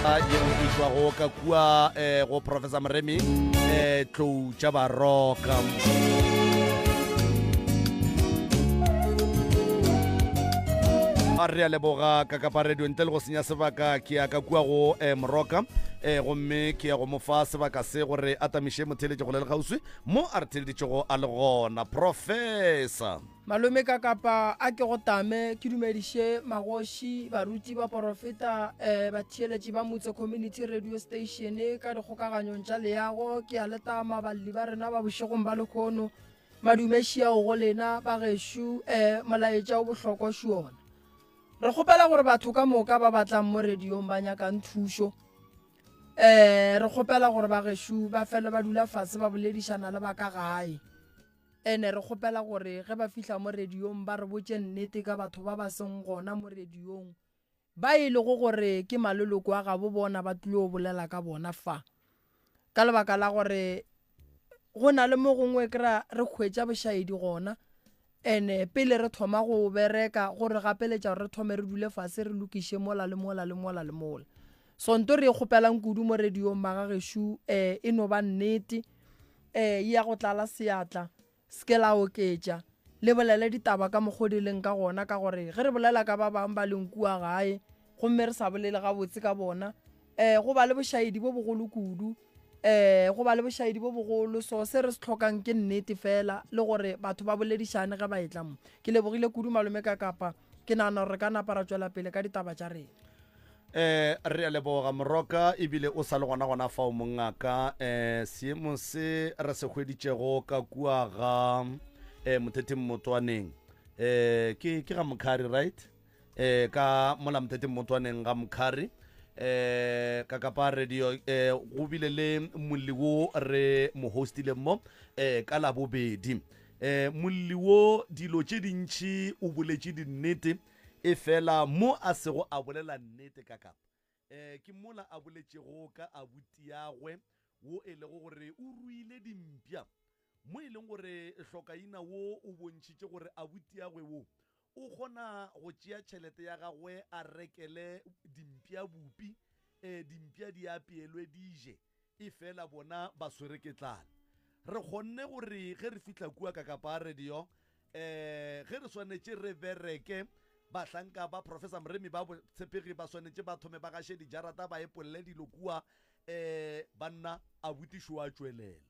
Yeo e tšwago ka kua eh, go Professor Moremi eh, Tlou tša Baroka. A re a leboga ka kapa radio ntle le go senya sebaka ke ya ka kua go eh, Moroka eh, gomme ke ya go mo fa sebaka se gore a tamiše motheeletši go le lekgauswi mo a re theeleditšego a le gona. Professor. Malome ka kapa a ke go tame ke dumediše magoši, baruti, baporofeta, eh, batheeletši ba Motse Community Radio Station ka dikgokaganyong tša leago. Ke a le tama balli ba rena ba bošegong ba lekhono. Madume šiao go lena bagešo, eh, molaetša o bohlokwa šo ona. Re kgopela gore batho ka moka ba batlang mo radiong ba nyakang thušo, eh, re kgopela gore bagešo ba fele ba dula fase ba boledišana le ba ka gae. Ene re kgopela gore ge ba fihla mo radiong ba re botše nnete ka batho ba ba seng gona mo radiong ba e lego gore ke maleloko a gabo bona ba tlilo bolela ka bona fa. Ka lebaka la gore go na le mo gongwe kry-a re hwetša bošaedi gona ene pele re thoma go bereka go re gapeletša gore re thome re dule fase re lokiše mola le mola le mola le mola. So nto re e kgopelang kudu mo radiong magagešo um e no ba nnete. Ee, e ya go tlala seatla, se ke la oketša. Le bolele ditaba ka mokgo di leng ka gona, ka gore ge re bolela ka ba bangwe ba leng kua gae gomme re sa bolele gabotse ka bona, um go ba le bošaedi bo bogolo kudu. Um go ba le bošaedi bo bogolo. So se re se hlokang ke nnete fela le gore batho ba boledišane ge ba etla mo. Ke lebogile kudu malome ka kapa. Ke nagana gore re ka napa ra tšwela pele ka ditaba tša rena. Eh, re a leboga Moroka, ebile o sa le gona gona fao mongaka. Eh, seemo se re se hweditšego ka kua ga eh, Mothetheng Motwaneng, eh, ke, ke ga Mkhari, right? Eh, ka mola Mothetheng Motwaneng ga Mkhari, eh, ka kapa radio, eh, go bile le molli wo re mo hostileng mo, eh, ka Labobedi. Eh, molli wo dilo tše dintši o boletše dinnete, Efela mo a sego a bolela nnete ka kapa, e, ke mola a boletšego ka abutiagwe wo e lego gore o ruile dimpša, mo e leng gore hlokaina wo o bontšhitše gore abutiagwe wo o kgona go tšea tšhelete ya gagwe a rekele dimpša bupi, e, dimpša di apeelwe di je, efela bona ba swere ke tlala. Re kgonne gore ge re fihla kua ka kapa radio, um ge re swanetše re bereke, bahlanka ba Professor Moremi ba botshepegi ba swanetše ba thome ba gaše dijarata ba epolle dilo kua, um banna, abuti šo a tšwelela.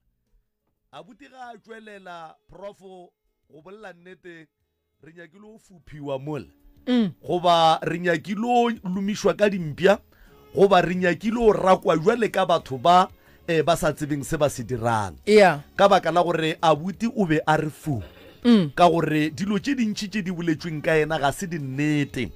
Abuti ga a tšwelela, Prof, go bolela nnete, re nyakile o fuphiwa mola mm. goba re nyakile o lomišwa ka dimpša goba re nyakile o rakwa jwale ka batho ba eh, ba sa tsebeng se ba se dirang yeah. ka baka la gore abuti o be a re fu mm. ka gore dilo tše dintši tše di boletšweng ka yena ga se dinnete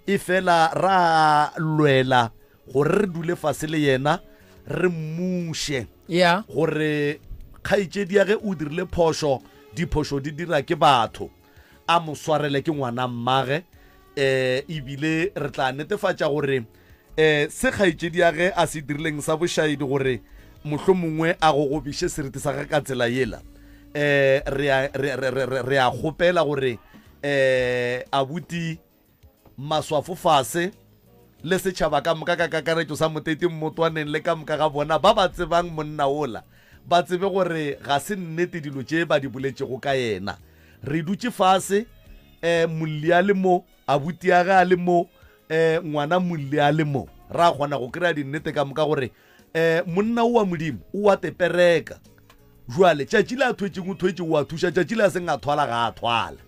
e fela ra lwela gore re dule fase le yena re mmuše yeah. gore kgaetšedi ya ge o dirile phošo diphošo di dira ke batho a mo swarele ke ngwana mmage eh ebile re tla netefatša gore eh se kgaetšedi ya ge a se dirileng sa bošaedi gore mohlomongwe a gogobiše seriti sa ge ka tsela yela eh re a kgopela gore eh abuti maswafo fase le setšhaba ka moka ka kakaretšo sa Motete Mmotwaneng le ka moka ga bona ba ba tsebang monna wola ba tsebe gore ga se nnete dilo tše ba di boletšego ka yena. Re dutše fase, um molli a le mo, abuti ya ge a le mo, um ngwana molli a le mo, ra kgona go kry-a dinnete ka moka gore um monna o wa Modimo o wa tepereka. Jwale tšatši le a thwetšeng o thwetše o a thuša, tšatši le a seng a thwala ga a thwala.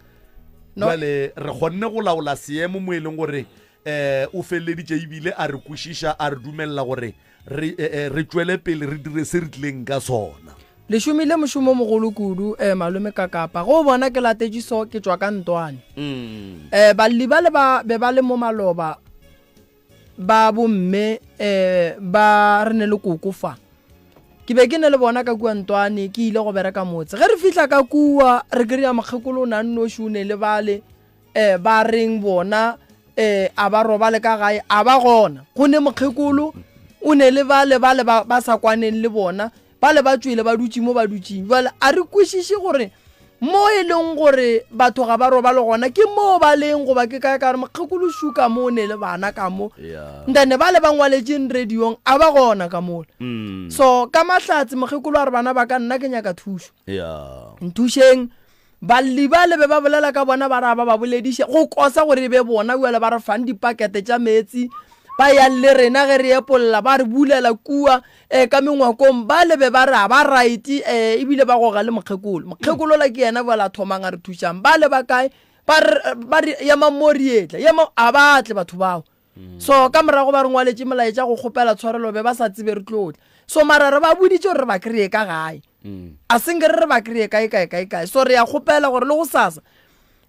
Jwale re kgonne go laola seemo mo e leng gore um o feleleditše ebile a re kwešiša a re dumelela gore re, eh, eh, re tšwele pele re dire se re tlileng ka sona. Le šomile mošomo o mogolo kudu eh, malome Kakapa. Ge o bona ke latetše so ke tšwa ka ntwane. Mm. Eh, balli ba le ba be ba le mo maloba ba bomme eh, ba re ne le koko fa. Ke be ke ne le bona ka kua ntwane ke ile go bereka motse. Ge re fihla ka kua re kry-a mokgekolo o na nnoši o ne le bale eh, ba reng bona eh, a ba robale ka gae a ba gona go ne mokgekolo o ne le bale bale ba, ba sa kwaneng le bona bale ba tšwele ba dutše mo ba dutšeng jale a re kwešiše gore Mo e leng gore batho ga ba robale gona ke moo ba leng goba ke kae ka gore mokgekolo šu ka mo o ne le bana ka mo ntane ba le ba ngwaletšeng radiong a ba gona ka mola mm. So ka mahlatse mokgekolo a re bana ba ka nna ke nyaka thušo nthušeng balli ba le be ba bolela ka bona ba ra ba ba bolediše go kosa gore e be bona bjale ba re fang dipakete tša meetse ba yang le rena ge re epolla ba re bulela kua um ka mengwakong ba le be ba re a ba right um ebile ba goga le mokgekolo mokgekolo la ke yena bjale a thomang a re thušang ba le ba kae ba re yemang mo re etla yema a ba tle batho bao so ka morago ba re ngwaletše molaetša go kgopela tshwarelo be ba sa tsebe re tlo tla so mara re ba boditše gore re ba kry-e ka gae a senke re re ba kry-e kae kae kae kae so re ya kgopela gore le go sasa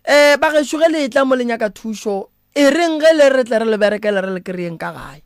um ba gešo ge le etla mo le nyaka thušo E reng ge le re tle re le berekele re le kry-eng ka gae.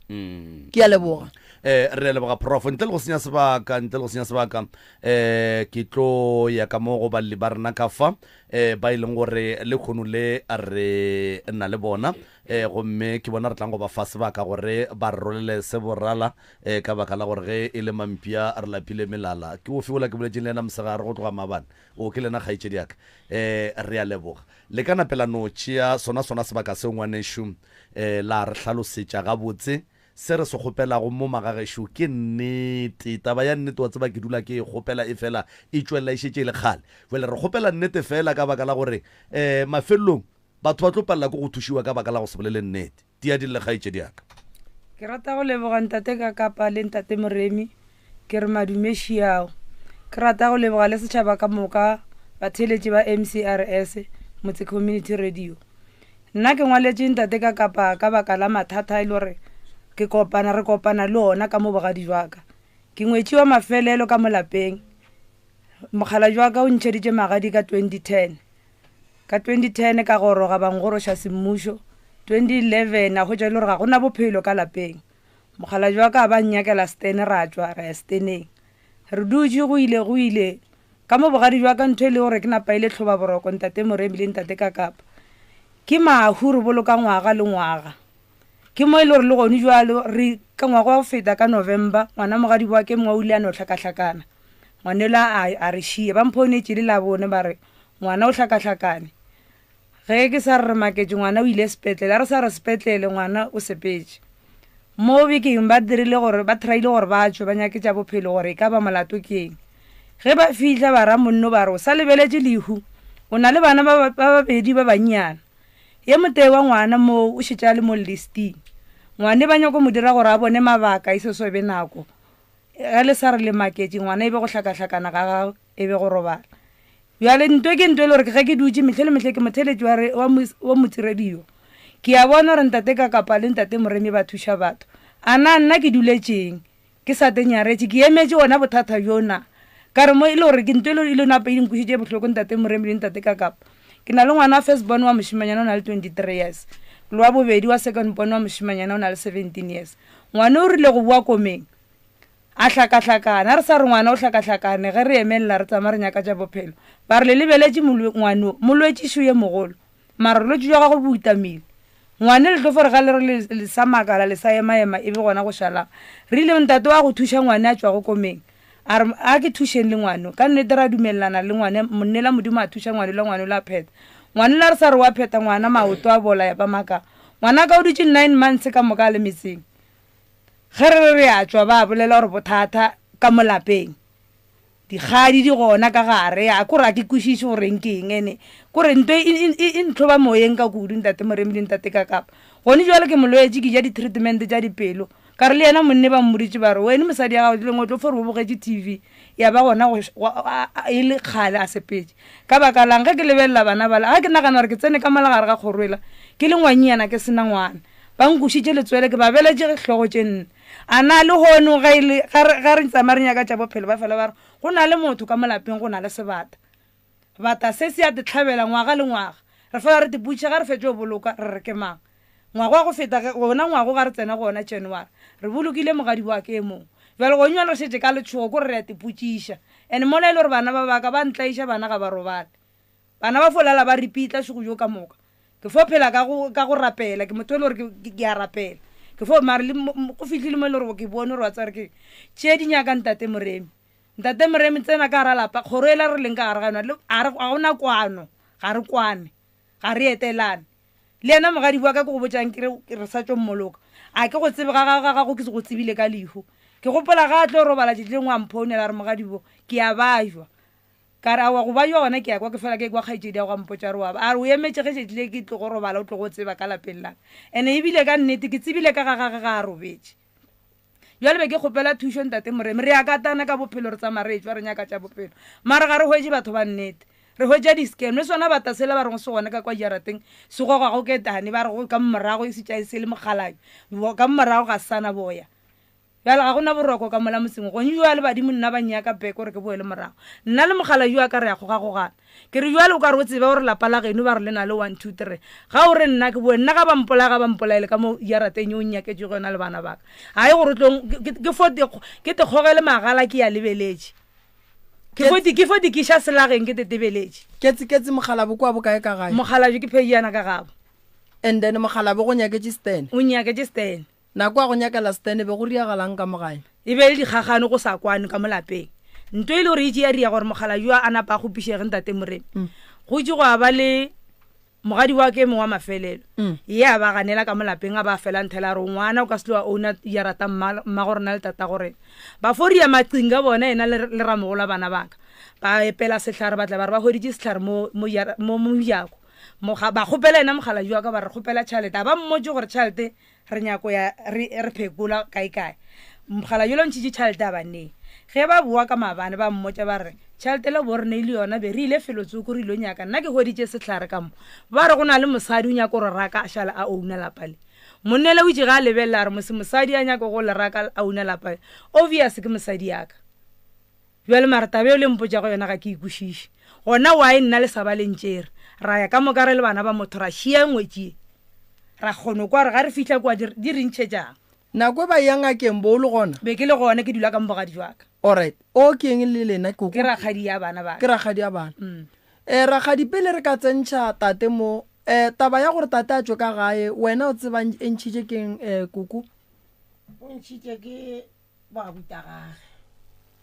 Ke a leboga. Eh, re a leboga prof ntle le go senya sebaka ntle le go senya sebaka eh ke tlo ya ka mo go balli ba rena ka fa eh ba e leng gore le kgono le re na le bona eh gomme ke bona re tlang go ba fa sebaka gore ba re rolele se borala eh ka baka la gore ge e le mampia re lapile melala ke ofe ola ke boletseng le yena mosegare go tloga maabane o ke lena kgaetšedi yaka eh re a leboga Le ka nape la no tšea sona sona sebaka seo ngwanešu, eh, la re hlalosetša gabotse se re se kgopelago mo magagešo. Ke nnete, taba ya nnete, wa tseba ke dula ke e kgopela efela e tšwelela e šetše e le kgale. Bjale re kgopela nnete feela ka baka la gore, eh, mafelelong batho ba tlo palela ke go thušiwa ka baka la go se bolele nnete. Tia di lle kgaetšedi ya ka. Ke rata go leboga ntate Kakapa le ntate Moremi, ke re madume šiao. Ke rata go leboga le setšhaba ka moka batheeletši ba MCRS Motse Community Radio. Nna ke ngwaletše ntate Kakapa ka baka la mathata e le gore ke kopana re kopana le ona ka mo bogadi jwa ka. Ke ngwetši wa mafelelo ka mo lapeng. Mokgalabje wa ka o ntšheditše magadi ka 2010. Ka 2010 ka goroga ba nkgoroša semmušo. 2011 a hwetša e le gore ga go na bophelo ka lapeng. Mokgalabje wa ka a ba nnyakela setene ra tšwa ra ya seteneng. Re dutše go ile go ile ka mo bogadi jwa ka ntho e le gore ke napa e le tlhobaboroko ntate Moremi le ntate Kakapa. Ke mahu re boloka ngwaga le ngwaga. Ke mo e le gore le gone jwalo re ka ngwaga wa go feta ka November ngwana mogadi wa ke mongwe o ile a no hlakahlakana. Ngwanela a a re šie ba mphounetše le Labone ba re Ngwana o hlakahlakane. Ge ke sa re re maketše ngwana o ile sepetlele, a re sa re sepetlele ngwana o sepetše. Mo bekeng ba dirile gore ba tryile gore ba tšwe ba nyake tša bophelo gore e ka ba molato ke eng. Ge ba fihla ba ra monno ba re o sa lebeletše lehu, o na le bana ba ba babedi ba bannyana. Ye motee wa ngwana moo o šetše a le mo listing. Ngwane ba nyako mo dira gore a bone mabaka e se so be nako. Ge le sa re le maketše ngwana e be go hlakahlakana ga gagwe e be go robala. Bjale ntwe ke ntwe e le gore ge ke dutše mehle le mehle ke motheeletši wa, wa, wa motsirediyo. Ke a bona gore ntate Kakapa le ntate Moremi ba thuša batho. A na nna ke duletšeng ke sa te nyaretše ke emetše wona bothata bjo na? Ka re mo e le gore ke ntwe e le e le napa e nkwešitše bohloko ntate Moremi le ntate Kakapa. Ke na le ngwana wa first born wa mošemanyana o na le 23 years, le wa bobedi wa second born wa mošemanyana o na le 17 years. Ngwana o rile go boa komeng A hlakahlakana. A re sa re ngwana o hlakahlakane, ge re emelela re tsamaya re nyaka tša bophelo. Ba re le lebeletše molwe, ngwano, molwetši šo ye mogolo. Mara bolwetši bja gagwe bo utamile. Ngwane le tlo fo re ga le re le, le sa makala, le sa emaema, e be gona go šalang. Re ile ntate wa go thuša ngwane a tšwago komeng. A re, A ke thušeng le ngwano. Ka nnete ra dumelelana le ngwane, monnela Modimo a thuša ngwanola, ngwanola a phetha. Ngwanola re sa re wa phetha, ngwana maoto a bola ya ba maka. Ngwanaka o dutše nine months ka moka a le metseng. Ge re re re a tšwa ba bolela gore bothata ka mo lapeng dikgadi di gona ka gare a kore a ke kwešiše gore eng ke eng ene kore nto e, e, e, e ntlhoba moyeng ka kudu ntate Moremi le ntate Kakapa gone jwale ke molwetši ke ja di-treatment tša dipelo ka re le yena monne ba mmoditše ba re wene mosadi ya gago lengwe o tlo fo re o bogetše tv ya ba gona e le kgale a sepetše ka baka lang ge ke lebelela bana bala ga ke nagana gore ke tsene ka mola gare ga kgoroela ke le ngwannyana ke sena ngwana Ba nkušitše letswele, ke ba beletše hlogo tše nne. A na lehono ge e le, ga re, ga re tsamaya re nyaka tša bophelo, ba fela ba re, Go na le motho ka mo lapeng, go na le sebata. Bata se se a te hlabela ngwaga le ngwaga. Re fela re te butša ga re fetše go boloka, re re ke mang. Ngwaga wa go feta, ge, gona ngwago ga re tsena go ona January, re bolokile mogadi wa ka e mongwe. Bjale gone bjale re šetše ka letšhogo, kore re a te potšiša. And mola e le gore bana ba ba ka ba ntlaiša, bana ga ba robale. Bana ba fo lala ba ripitla šego bjo ka moka. Ke fo phela ka go, ka go rapela. Ke motho e le gore ke, ke, ke a rapela. Ke fo, mare le, go fihlile mo e le gore ke bone gore wa tseba gore ke, tše di nyaka Ntate Moremi. Ntate Moremi tsena ka gara lapa, kgoro ela re leng ka gare ga yona, le, a re, ga gona kwano, ga re kwane, ga re etelane. Le yena mogadi wa ka ke go botšang ke re, re sa tšo mmoloka. A ke go tsebe ga, ga, ga gago ke se go tsebile ka lehu. Ke gopola ga a tlo robala tšatši lengwe a mphounela a re mogadibo, ke a bajwa. Ka re, Aowa, go bajwa gona ke a kwa, ke fela ke ekwa kgaetšedi ya go a mpotša re wa ba. A re, O emetše ge tšatši le ke tlogo robala o tlogo tseba ka lapeng la ka. Ene ebile ka nnete ke tsebile ka ga gage ga a robetše. Bjale be ke kgopela thušo Ntate Moremi. Re a katana ka bophelo, re tsamaya re etšwa re nyaka tša bophelo. Mara ga re hwetše batho ba nnete. Re hwetša di-scam. Le sona bata sela ba rego se gona ka kwa jarateng se gogwago ketane, ba rego ka morago e se tša e se le mokgalabje, ka morago ga se sa na boya. Bjale ga go na boroko ka mola motseng. Gong jwale badimo nna ba nnyaka back gore ke boele morago. Nna le mokgalabje wa ka re a gogagogana. Ke re jwale o ka re o tseba gore lapa la geno ba re le na le one, two, three. Ga o re nna ke boe, nna ga ba mpolaya ga ba mpolaele ka mo jarateng ye o nnyaketšego yona le bana ba ka. Ga e gore o tlo ke fo ke te kgogele magala ke ya lebeletše. Ke fo ke fo dikiša selageng ke tetebeletše. Ketsi ketsi mokgalabje kwa bokae ka gae? Mokgalabje ke phejana ka gabo. And then mokgalabje go nyaketše Stan. O nyaketše Stan. Nako ya go nyakela Stan be go riagalang ka mo gae? E be e le dikgagano go sa kwane ka mo lapeng. Nto e le gore e tšea ria gore mokgalabje yo a napa a kgopišege Ntate Moremi. Go itše gwa ba le mogadi wa ka e mongwe wa mafelelo. Ye a ba ganela ka mo lapeng a ba fela nthela a re o ngwana o ka se tlo wa owner jarata mma mmago rena le tatago rena. Ba fo ria maqinga bona yena le le ramogolo wa bana ba ka. Ba epela sehlare ba tla ba re ba hweditše sehlare mo mo mo mojako. Moga ba kgopela yena mokgalabje wa ka ba re kgopela tšhalete. A ba mmotše gore tšhalete Re nyako ya re re phekola kaekae. Mogala yola o ntšhitše tšhalete a ba nee. Ge ba boa ka maabane ba mmotša ba re, Tšhalete le bo re neile yona be re ile felotsoko re ilo nyaka. Nna ke hweditše sehlare ka mo. Ba re go na le mosadi o nyako re raka a šale a ouna lapa le. Monnela o itše ge a lebelela a re mose mosadi a nyako go le raka a ouna lapa le. Obvious ke mosadi ya ka. Bjale mara taba eo le mpotšago yona ga ke e kwešiše. Gona why nna le sa ba le ntšere? Ra ya ka moka re le bana ba motho ra šia ngwetši ye. Ra kgono kwa gore ga re fihla kua di, di re ntšhetšang. Nako e ba eya ngakeng bo o le gona? Be ke le gona, ke dula ka mo bogadi jwa ka. Alright. O ke eng le lena? Koko? Ke rakgadi ya bana ba ka. Ke rakgadi ya bana. Eh, rakgadi pele re ka tsentšha tate mo, eh, taba ya gore tate a tšwe ka gae, wena o tseba e ntšhitše keng, eh, koko? O ntšhitše ke Ba ruta gage.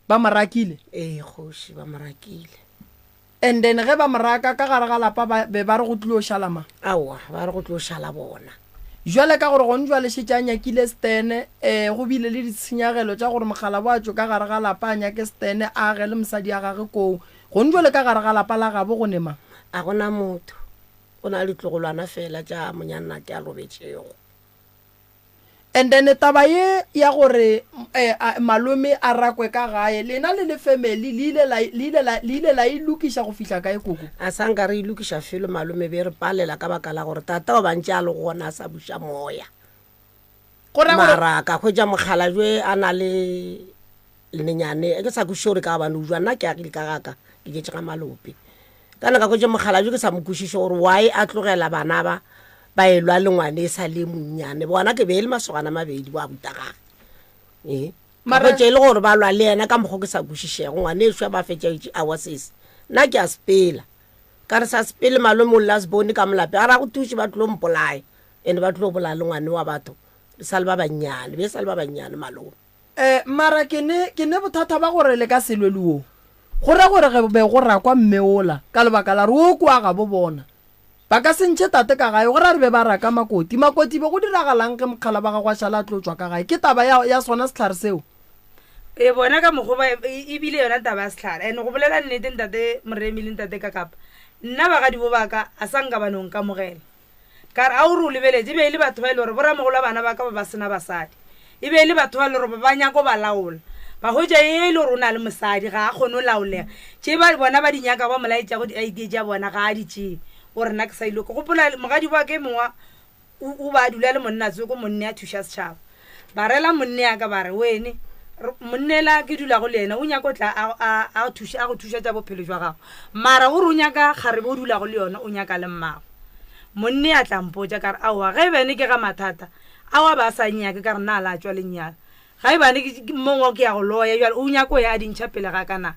Ba mo rakile? Ee, kgoši, ba mo rakile. And then ge ba mo raka, ka gare ga lapa ba be ba re go tlilo šala mang? Aowa, ba re go tlo šala bona. Jwale ka gore gone jwale šetše a nyakile Stene, ee, go bile le ditshenyagelo tša gore mokgalabo a tšwe ka gare ga lapa a nyake Stene a age le mosadi ya gage koo. Gone jwale ka gare ga lapa la gabo go ne mang? A go na motho, go na le ditlogolwana feela tša monyannake a robetšego. And then taba ye ya gore malome a rakwe ka gae, lena le le family le ile la, le ile la, le ile la e lokiša go fihla kae koko? A sa nka re e lokiša felo malome be re palela ka baka la gore tata o ba ntše a le gona a sa buša moya. Go ra gore. Mara ka hwetša mokgalabje a na le Lenenyane, ke sa kwešiše gore ka gobane o jwa nna ke agile ka gaka ke jetše ga malope. Ka nako tše mokgalabje ke sa mo kwešiše gore why a tlogela bana ba ba elwa le ngwane e sa le monnyane. Bona ke be e le masogana mabedi bo abuta gage. Ee. Mara tše e le gore ba lwa le yena ka mokgwa ke sa kwešišego ngwane ešo ba fetša itše awa sese. Nna ke a sepela. Ka re sa sepele malome o lla se bone ka molape a ra go thuše ba tlo mpolaya ene ba tlo bolaya le ngwane wa batho re sa le ba bannyane be sa le ba bannyane malome. Eh, mara ke ne, ke ne bothata ba gore le ka se lwe le wo. Go ra gore ge be go rakwa mme wola, ka lebaka la gore wo ke wa gabo bona. Ba ka se ntšhe tate ka gae, go ra re be ba raka Makoti. Makoti, be go diragalang ge mokgala ba gago a šala a tlo tšwa ka gae? Ke taba ya, ya sona sehlare seo? E, bona ka mokgwa ba, e, e bile yona taba ya sehlare. And go bolela nnete, Ntate Moremi le Ntate Kakapa, nna bagadibo ba ka a sa nka ba no nkamogela. Ka re, A o re o lebeletše? E be e le batho ba e le gore boramogolo ba bana ba ka ba ba se na basadi. E be e le batho ba e le gore ba nyako ba laola. Ba hwetša ye e le gore o na le mosadi, ga a kgone go laolega. Tše ba bona ba di nyakago, ba mo laetšago di-idea tša bona, ga a di tšee. O re, Nna ke sa ile. Ke gopola mogadi wa ka e mongwe o, o ba a dula le monna tsoko, monne a thuša setšhaba. Ba rela monne ya ka ba re, Wene, monnela ke dulago le yena o nyaka o tla a, a, a, thuša, a go thuša tša bophelo jwa gago. Mara o re o nyaka kgarebe o dulago le yona, o nyaka le mmago. Monne a tla mpotša ka re, Aowa, ge e bane ke ga mathata, ao a ba a sa nnyake ka re na la tšwa lenyalo. Ga e bane ke mong wa ke ya go loya bjale o nyaka o ya a di ntšha pele ga ka na.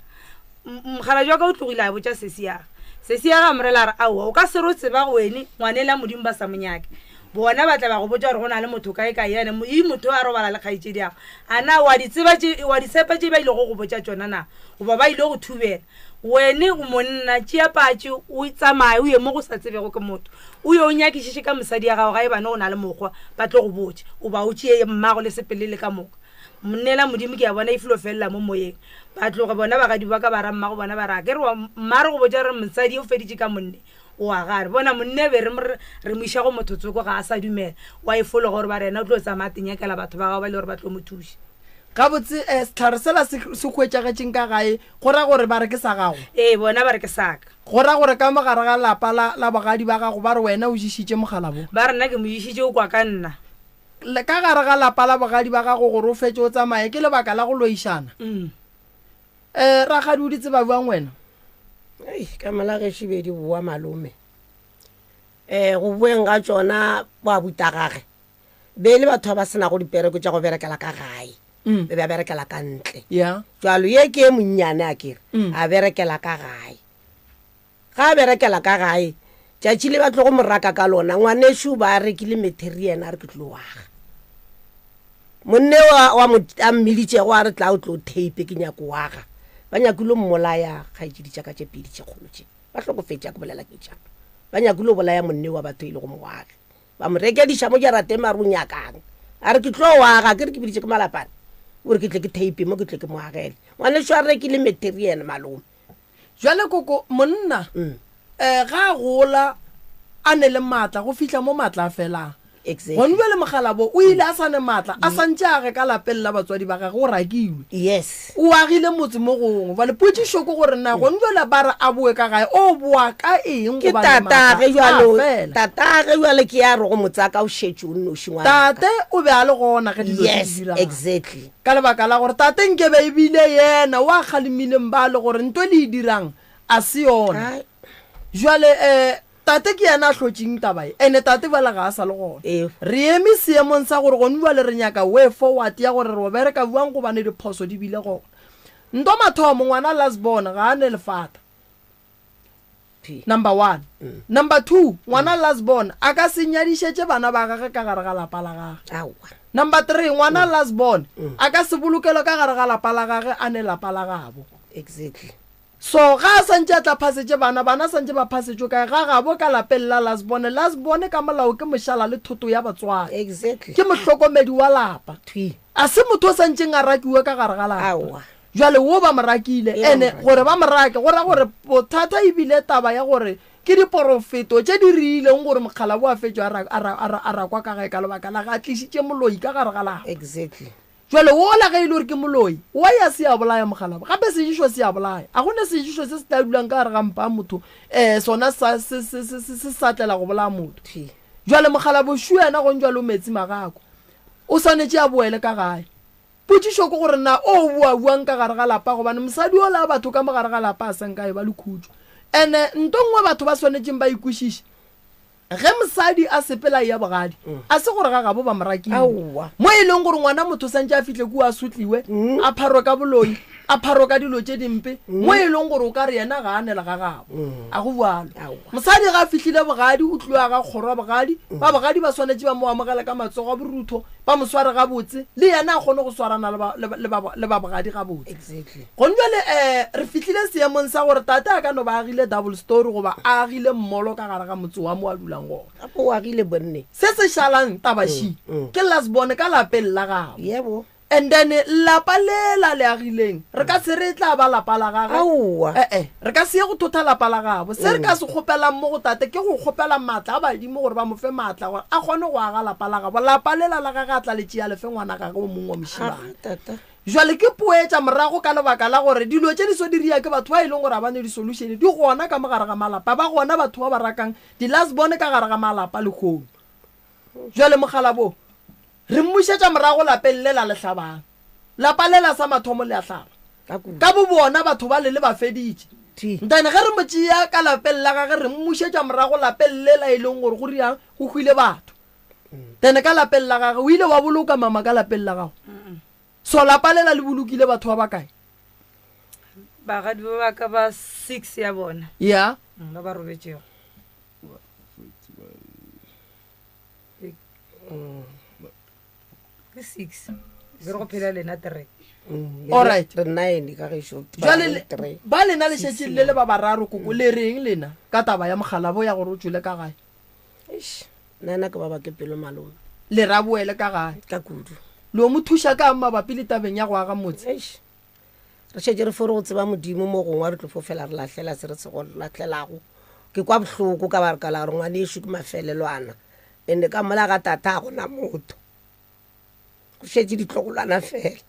Mokgalabje wa ka o tlogile a botša sesi ya gage. Sesi ya gage a mo rela a re, Aowa, o ka se re o tseba wene ngwanela Modimo ba sa mo nyake. Bona ba tla ba go botša gore go na le motho kae kae ene i motho a robala le kgaetšedi yago. A na wa di tseba tše, wa di tshepa tše ba ilego go botša tšona na? Goba ba ile go thubela? Wene o monna, tšea patše o tsamaye o ye mo go sa tsebego ke motho. O ye o nyakišiše ka mosadi ya gago ga e bane o na le mokgwa, ba tlo go botša. Goba o tšee mmago le sepele le ka moka. Monnela Modimo ke a bona e filo felela mo moyeng. Ba tloge bona bagadi ba ka ba ra mmago bona ba re, A ke re wa mma re go botša re mosadi o feditše ka monne. O a gare. Bona monne be re mo re mo iša go motho tsoko ga a sa dumela. Wa e fologa gore ba re yena o tlo tsamaya a tenyakela batho ba gagwe ba e le gore ba tlo mo thuša. Gabotse um sehlare sela se se hwetšagetšeng ka gae go ra gore ba re ke sa gago? Ee, bona ba re ke sa ka. Go ra gore ka mo gare ga lapa la la bogadi ba gago ba re wena o ješitše mogala bo? Ba re nna ke mo ješitše o kwa ka nna. Le ka gare ga lapa la bogadi ba gago gore o fetše o tsamaye ke lebaka la go loišana? Mm. Eh, rakgadi o di tseba bjang wena? Ei, ka mola gešo be di boa malome. Eh, go boeng ga tšona ba buta gage. Be le batho ba ba senago dipereko tša go berekela ka gae. Mm. Be ba berekela ka ntle. Ya. Jwalo ye ke e monnyane a kere, Mm. a berekela ka gae. Ga a berekela ka gae, tšatši le ba tlogo mo raka ka lona, ngwanešu ba rekile metheri yena a re ke tlo aga. Monne wa, wa mo, a mmiditšego a re tla o tlo tape ke nyako o aga. Ba nyakile mmolaya kgaetšedi tša ka tše pedi tše kgolo tše. Ba hlokofetše a ke bolela ke tšalo. Ba nyakile o bolaya monne wa batho e lego moagi. Ba mo rekediša mo jarateng ba re o nyakang. A re ke tlo o aga, ke re ke biditše ke malapane. O re ke tle ke tape mo ke tle ke mo agele. Ngwanešu a rekile metheri yena malome. Bjale koko, monna Mm. eh, ga a gola a ne le maatla go fihla mo maatla a felang. Exactly. Gone bjale mogalabo o ile a sa ne maatla a santše a ge ka lapeng la batswadi ba gagwe o rakilwe. Yes. O agile motse mo gongwe. Bjale potšišo ke gore na gone bjale ba re a boe ka gae o boa ka eng Ke gobane maatla tatage a jwalo, fela. tatage jwale ke ya re go motsaka o šetše o nnoši ngwanaka. Tate o be a le gona ge dilo tše di Yes, diragala. exactly. Ka lebaka la gore tate nke be e bile yena o a kgalemileng bale gore nto le e dirang a se yona. Ai. Jwale um tate ke yena a hlotšeng taba ye, ene tate bjale ga a sa le gona. Ee. Re eme seemong sa gore gone bjale re nyaka way forward ya gore re o bereka bjang gobane diphoso di bile gona. Nto mathomo ngwana last born ga a ne lefata. Number one. Number two, ngwana last born a ka se nyadišetše bana ba gage ka gare ga lapa la gage. Aowa. Number three, ngwana last born a ka se bolokelwe ka gare ga lapa la gage a ne lapa la gabo. Exactly. So ga a santše a tla phasetše bana, bana santše ba phasetšwe kae? Ga gabo ka lapeng la last born. Last born ka molao ke mošala le thoto ya batswadi. Exactly. Ke mohlokomedi wa lapa. Thwi. A se motho o santšeng a rakiwe ka gare ga lapa. Aowa. Bjale wo ba mo rakile, Ee, ba mo ene rakile. gore ba mo rake go ra gore bothata e bile taba ya gore ke diporofeto tše di riileng gore mokgalabo a fetšwe a ra, a ra, a ra, a rakwa ka gae ka lebaka la ge a tlišitše moloi ka gare ga lapa. Exactly. Bjale wola ge e le gore ke moloi, wa ya se a bolaya mokgalabo? Gape sejišo se a bolaya. A go ne sejišo se se tla dulang ka gare ga mpa ya motho, um sona sa, se, se, se, se, se sa tlela go bolaya motho. Thwi. Bjale mokgalabo šu yena gong bjale o metsi magako. O swanetše a boele ka gae. Potšišo ke gore na o boa bjang ka gare ga lapa gobane mosadi ola batho ka mo gare ga lapa a sa nka e ba le khutšo. Ene nto nngwe batho ba swanetšeng ba e kwešiše, ge mosadi a sepela a eya bogadi, a se gore ga gabo ba mo rakile. Aowa. Mo e leng gore ngwana motho santše a fihle kua a sotliwe, a pharwe ka boloi, a pharwe ka dilo tše dimpe, mo e leng gore o ka re yena ga a nela ga gabo. A go bjalo. Aowa. Mosadi ga a fihlile bogadi, o tlilo aga kgoro ya bogadi, ba bogadi ba swanetše ba mo amogele ka matsogo a borutho, ba mo sware gabotse, le yena a kgone go swarana le ba, le ba, le ba, le ba bogadi gabotse. Exactly. Gone bjale um re fihlile seemong sa gore tate a ka no ba agile double story goba a agile mmolo ka gare ga motse wa mo a dulang gona. Gape o agile bonne. Se se šalang taba ši ke last born ka lapeng la gabo. Yebo. And then lapa le la le agileng re ka se re e tla ba lapa la gage. Aowa. Eh-eh, re ka se ye go thotha lapa la gabo. Se re ka se kgopelang mo go tate ke go kgopela maatla a badimo gore ba mo fe maatla gore a kgone go aga lapa la gabo. Lapa lela la gage a tla le tšea le fe ngwana gage o mongwe wa mošemane. Aga tata. Jwale ke poetša morago ka lebaka la gore dilo tše di so diria ke batho ba e leng gore ga ba ne di-solution di gona ka mo gare ga malapa. Ba gona batho ba ba rakang di-last born ka gare ga malapa lehono. Jwale mokgalabo re mmušetša morago lapeng le la le hlabang. Lapa le la sa mathomo le a hlaba. Ka kudu. Ka bobona batho bale le ba feditše. Thwi. Ntane ge re mo tšea ka lapeng la gage re mmušetša morago lapeng le la e leng gore go riang go hwile batho. Then ka lapeng la gage o ile wa boloka mama ka lapeng la gago. So lapa lela le bolokile batho ba bakae? Bagadi ba ba ka ba 6 ya bona. Ya. Ba ba robetšego. 6. Ke six. Be re go phela lena three. Alright. Re nine ka gešo. Jwale le- ba lena le šetše le le ba bararo koko le reng lena ka taba ya mokgalabo ya gore o tšwele ka gae? Eish, nna ke baba ke pelo malome. Le ra boele ka gae? Ka kudu. Le o mo thuša kang mabapi le tabeng ya go aga motse? Eish, re šetše re fo re go tseba Modimo mo gongwe re tlo fo fela re lahlela se re se go lahlelago. Ke kwa bohloko ka baka la gore ngwanešu ke mafelelwana and-e ka mola ga tata ga gona motho. Go šetše ditlogolwana fela.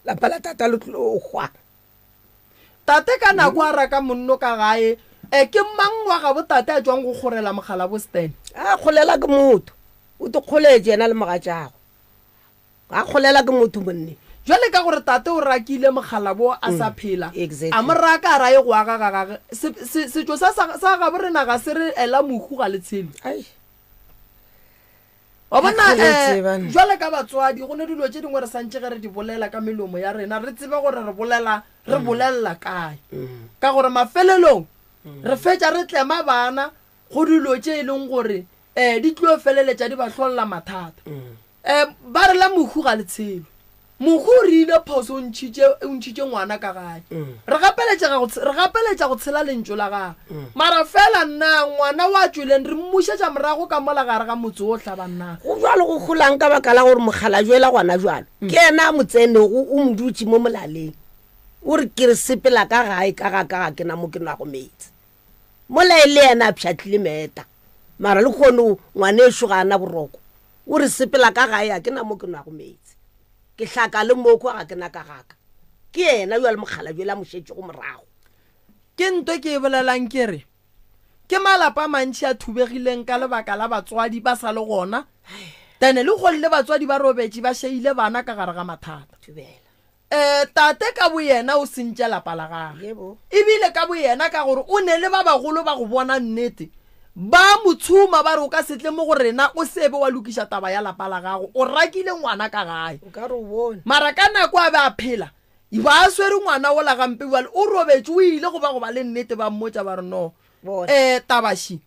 Lapa la tata le tlo hwa. Tate ka nako a raka monno ka gae, e ke mang wa gabo tate a tšwang go kgorela mogala bo Stan? A kgolela ke motho. O tikgoletše yena le mogatšagwe. A kgolela ke motho monne. Jwale ka gore tate o rakile mogala bo a sa phela, a mo raka a ra ye go aga ga gage. Se, se, setšo sa, sa, sa gabo rena ga se re ela mohu ga le tshelwe. Ai. Wa bona, Ga ke eh, tseba nna. jwale ka batswadi, go ne dilo tše dingwe re santše ge re di bolela ka melomo ya rena, re tsebe gore re bolela, re bolelela kae. Ka gore mafelelong, re fetša re tlema bana go dilo tše e leng gore, eh, di tlo feleletša di ba hlolla mathata. Um ba re la mohu ga le tshelwe. Mohu o rile phoso o ntšhitše, o ntšhitše ngwana ka gae. Re gapeletšega go, re gapeletša go tshela lentšu la gagwe. Mara fela na ngwana wa tšweleng re mmušetša morago ka mola gare ga motse o hlabang na? Go bjalo go holang ka baka la gore mokgalabje yola gona bjalo ke yena a mo tsenego o mo dutše mo molaleng. O re ke re sepela ka gae ka ga ka ga ke na mo ke nwago meetse. Mola e le yena a pšhatlile meeta. Mara lehono ngwanešo ga a na boroko. O re sepela ka gae ga ke na mo ke nwago meetse. Ke hlaka le moko ga ke na ka gaka. Ke yena yo a le mokgalabje yola a mo šetšego morago. Ke nto ke e bolelang ke re, ke malapa a mantši a thubegileng ka lebaka la batswadi ba sa le gona, then lehono le batswadi ba robetše ba šeile bana ka gare ga mathata. Thubela. Ee, tate ka boyena o sentše lapa la gagwe. Yebo. E bile ka boyena ka gore o ne le ba bagolo ba go bona nnete. Ba mo tshuma ba re o ka se tle mo go rena o se be wa lokiša taba ya lapa la gago. O rakile ngwana ka gae. O ka re o bone. Mara ka nako a be a phela, ba swere ngwana wola gampe bjale o robetše o ile go ba go ba le nnete ba mmotša ba re no. Bona. Ee, tabaši.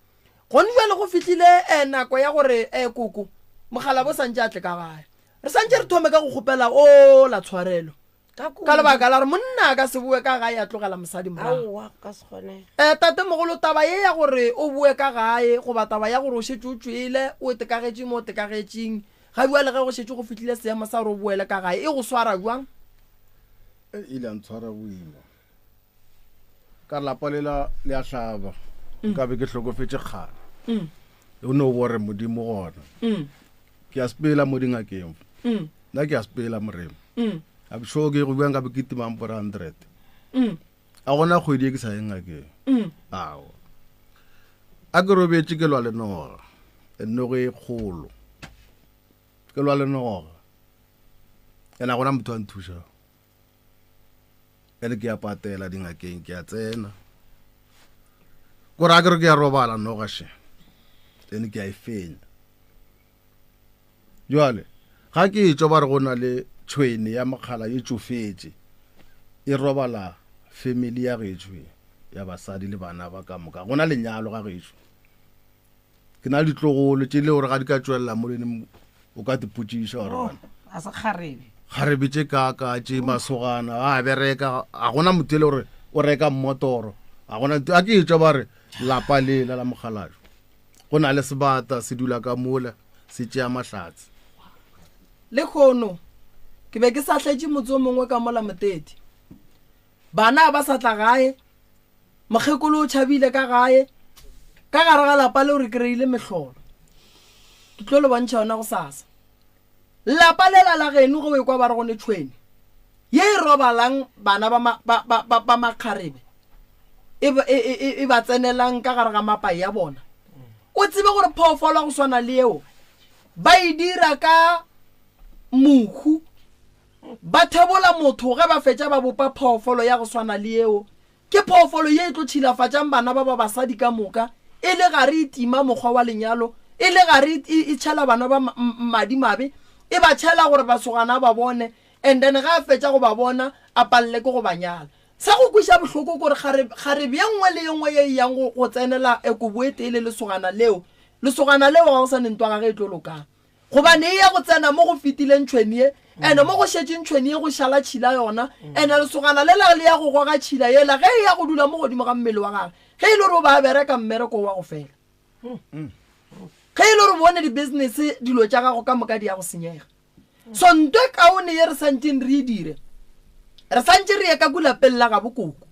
Gone bjale go fihlile eh, nako ya gore eh, koko mokgalabo o santše a tle ka gae. Re santše re thome ka go kgopela o la tshwarelo ka lebaka la gore monna a ka se boe ka gae a tlogela mosadi morago. Aowa, go ka se kgonege. Um tatemogolo, taba ye ya gore o boe ka gae goba taba ya gore o šetše o tšwele o tekagetše mo o tekagetšeng, ga bjale ge go šetše go fihlile seemo sa gore o boele ka gae, e go swara bjang? E ile ya ntshwara boima. Ka lapa lela le a hlaba. Nka be ke hlokofetše kgale. O no bo re Modimo gona. Ke a sepela mo dingakeng. Nna ke a sepela Morena. I'm sure ke go bjang ka be ke timang 400. A gona kgwedi e ke sa yeng ngakeng. Aowa. A ke robetše ke lwa le noga. Noga e kgolo. Ke lwa le noga. Ena gona motho a nthušang. Ene ke a patela dingakeng ke a tsena. Kore a ke re ke a robala noga she. Ene ke a e fenya. Jwale ga ke e tšwa ba re go na le tšhwene ya mokgala e tšofetše e robala family ya gešo ya basadi le bana ba ka moka. Go na lenyalo ga gešo. Ke na le ditlogolo tše le gore ga di ka tšwelela mo lene o ka dipotšiša gore Oh, bana. a se kgarebe. Kgarebe tše kaka tše masogana a bereka a gona motho e le gore o reka mmotoro a gona a ke etšwa ba re lapa le la la mokgalajwe go na le sebata se dula ka mola se tšea mahlatse. Lehono ke be ke sa hletše motse o mongwe ka mola Moteti. Bana ba sa tla gae, mokgekolo o tšhabile ka gae. Ka gare ga lapa leo re kry-ile mehlolo. Ke tlo le bontšha yona gosasa. Lapa lela la geno ge o ekwa ba re go ne tšhwene ye e robalang bana ba, ma, ba, ba, ba, ba makgarebe e, e, e, e, e ba tsenelang ka gare ga mapai ya bona. O tsebe gore phoofolo ya go swana le yeo ba e dira ka mohu. Ba thebola motho ge ba fetša ba bopa phoofolo ya go swana le yeo. Ke phoofolo ye e tlo tšhilafatšang bana ba ba basadi ka moka, e le gare e tima mokgwa wa lenyalo, e le gare e, e tšhela bana ba madi mabe, e ba tšhela gore basogana a ba bone, and then ge a fetša go ba bona a palele ke go ba nyala. Sa go kweša bohloko ke gore kgare, kgarebe ye nngwe le ye nngwe ye e yang go, go tsenela kobo e tee le lesogana leo, lesogana leo ga go sa ne ntwa gage e tlo lokang. Gobane e ya go tsena mo go fetileng tšhwene ye, ene mo go šetšeng tšhwene ye go šala tšhila yona, ene lesogana lela le ya go goga tšhila yela ge e ya go dula mo godimo ga mmele wa gage, ge e le gore o be a bereka mmereko wa go fela. Ge e le gore bone di-business dilo tša gago ka moka di ya go senyega. So nto e kaone ye re santšeng re e dire, re santše re ye ka ku lapeng la gabo koko.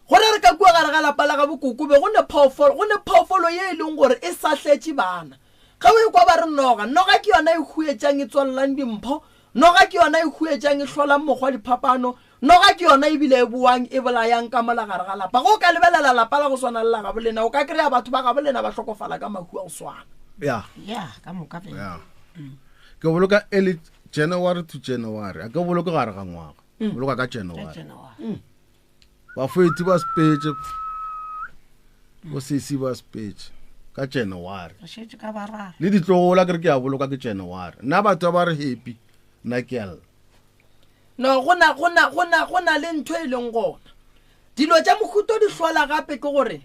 Gore re ka kua gare ga lapa la gabo koko be go ne phoofolo, go ne phoofolo ye e leng gore e sahletše bana. Ge o ekwa ba re noga, noga ke yona e huetšang e tswalelang dimpho, noga ke yona e huetšang e hlolang mokgwa diphapano, noga ke yona ebile e boang e bolayang ka mola gare ga lapa. Ge o ka lebelela lapa la go swana le la gabo lena, o ka kry-a batho ba gabo lena ba hlokofala ka mahu a go swana. Ya. Ya, ka moka fela. Ya. Ke boloka early January to January. A ke boloke gare ga ngwaga. Boloka ka January. January. Bafeti ba sepetše. Bo sesi ba sepetše ka January. Re šetše ka bararo. Le ditlogola ke re ke a boloka ke January. Nna batho ba re happy, nna ke a lla. No, go na, go na, go na, go na le ntho e leng gona. Dilo tša mohuto di hlola gape ke gore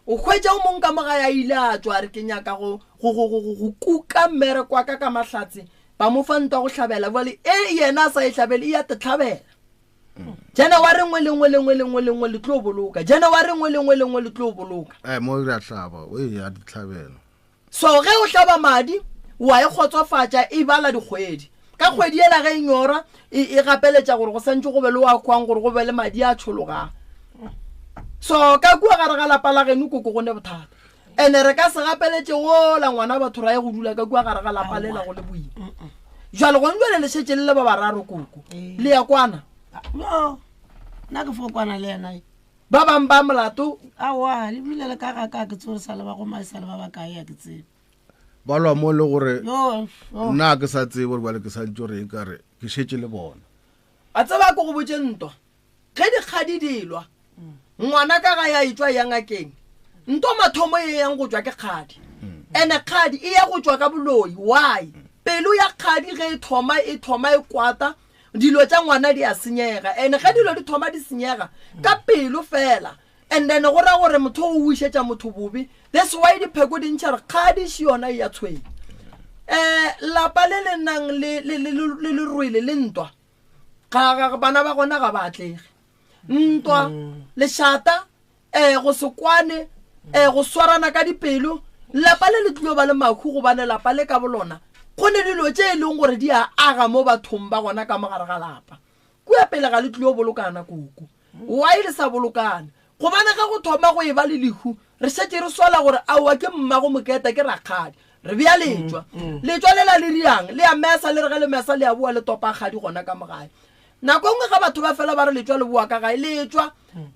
o hwetša o mong ka mo gae a ile a tšwa a re ke nyaka go, go, go, go, go, go kuka mmereko wa ka ka mahlatse, ba mo fa ntwa go hlabela, bjale e yena a sa e hlabele e ya te hlabela. January nngwe le nngwe le nngwe le nngwe le nngwe le tlo boloka. January nngwe le nngwe le nngwe le tlo boloka. Eh, mo re a hlaba, o e ya ditlhabelo. So ge o hlaba madi, wa e kgotsofatša, e bala dikgwedi. Ka kgwedi yela ge e nyora, e, e gapeletša gore go santše go be le wa kwang gore go be le madi a tšhologang. So ka kua gare ga lapa la geno koko go ne bothata. Ene re ka se gapeletše wola ngwana batho ra ye go dula ka kua gare ga lapa lela go le boima. Jwale gone jwale le šetše le le ba bararo koko. Le ya kwana. Yo, nna ke fo kwana le yena. Ba bang ba molato. Aowa, le bile le ka ga ka ke tsore sa le ba goma e sa le ba ba kae a ke tsebe. Ba lwa mo le gore Yo, yo. nna ke sa tsebe gore bjale ke sa ntše gore e ka re ke šetše le bona. A tseba ke go botše ntwa. Ge dikgadi di lwa, ngwana ka ga ya etšwa ya ngakeng. Ntwa mathomo e yang go tšwa ke kgadi. Ene kgadi e ya go tšwa ka boloi. Why? Pelo ya kgadi ge e thoma e thoma e kwata, dilo tša ngwana di a senyega. Ene ge dilo di thoma di senyega ka pelo fela, and then go ra gore motho o wišetša motho bobe. That's why dipheko di ntšha re kgadi še yona e ya tshwenya. Um lapa le le nang le le le le lerwele le ntwa, ga ga bana ba gona ga ba atlege. Ntwa, lešata, um go se kwane, um go swarana ka dipelo, lapa le le tlilo ba le mahu gobane lapa le ka bolona go ne dilo tše e leng gore di a aga mo bathong ba gona ka mo gare ga lapa. Kua pele ga le tlilo bolokana koko. Why le sa bolokana? Gobane ge go thoma go e ba le lehu, re šetše re sola gore aowa ke mmago Moketa ke rakgadi. Re bea letšwa. Letšwa lela le riang? Le a mesa le re ge le mesa le a boa le topa kgadi gona ka mo gae. Nako e nngwe ge batho ba fela ba re letšwa le boa ka gae, letšwa um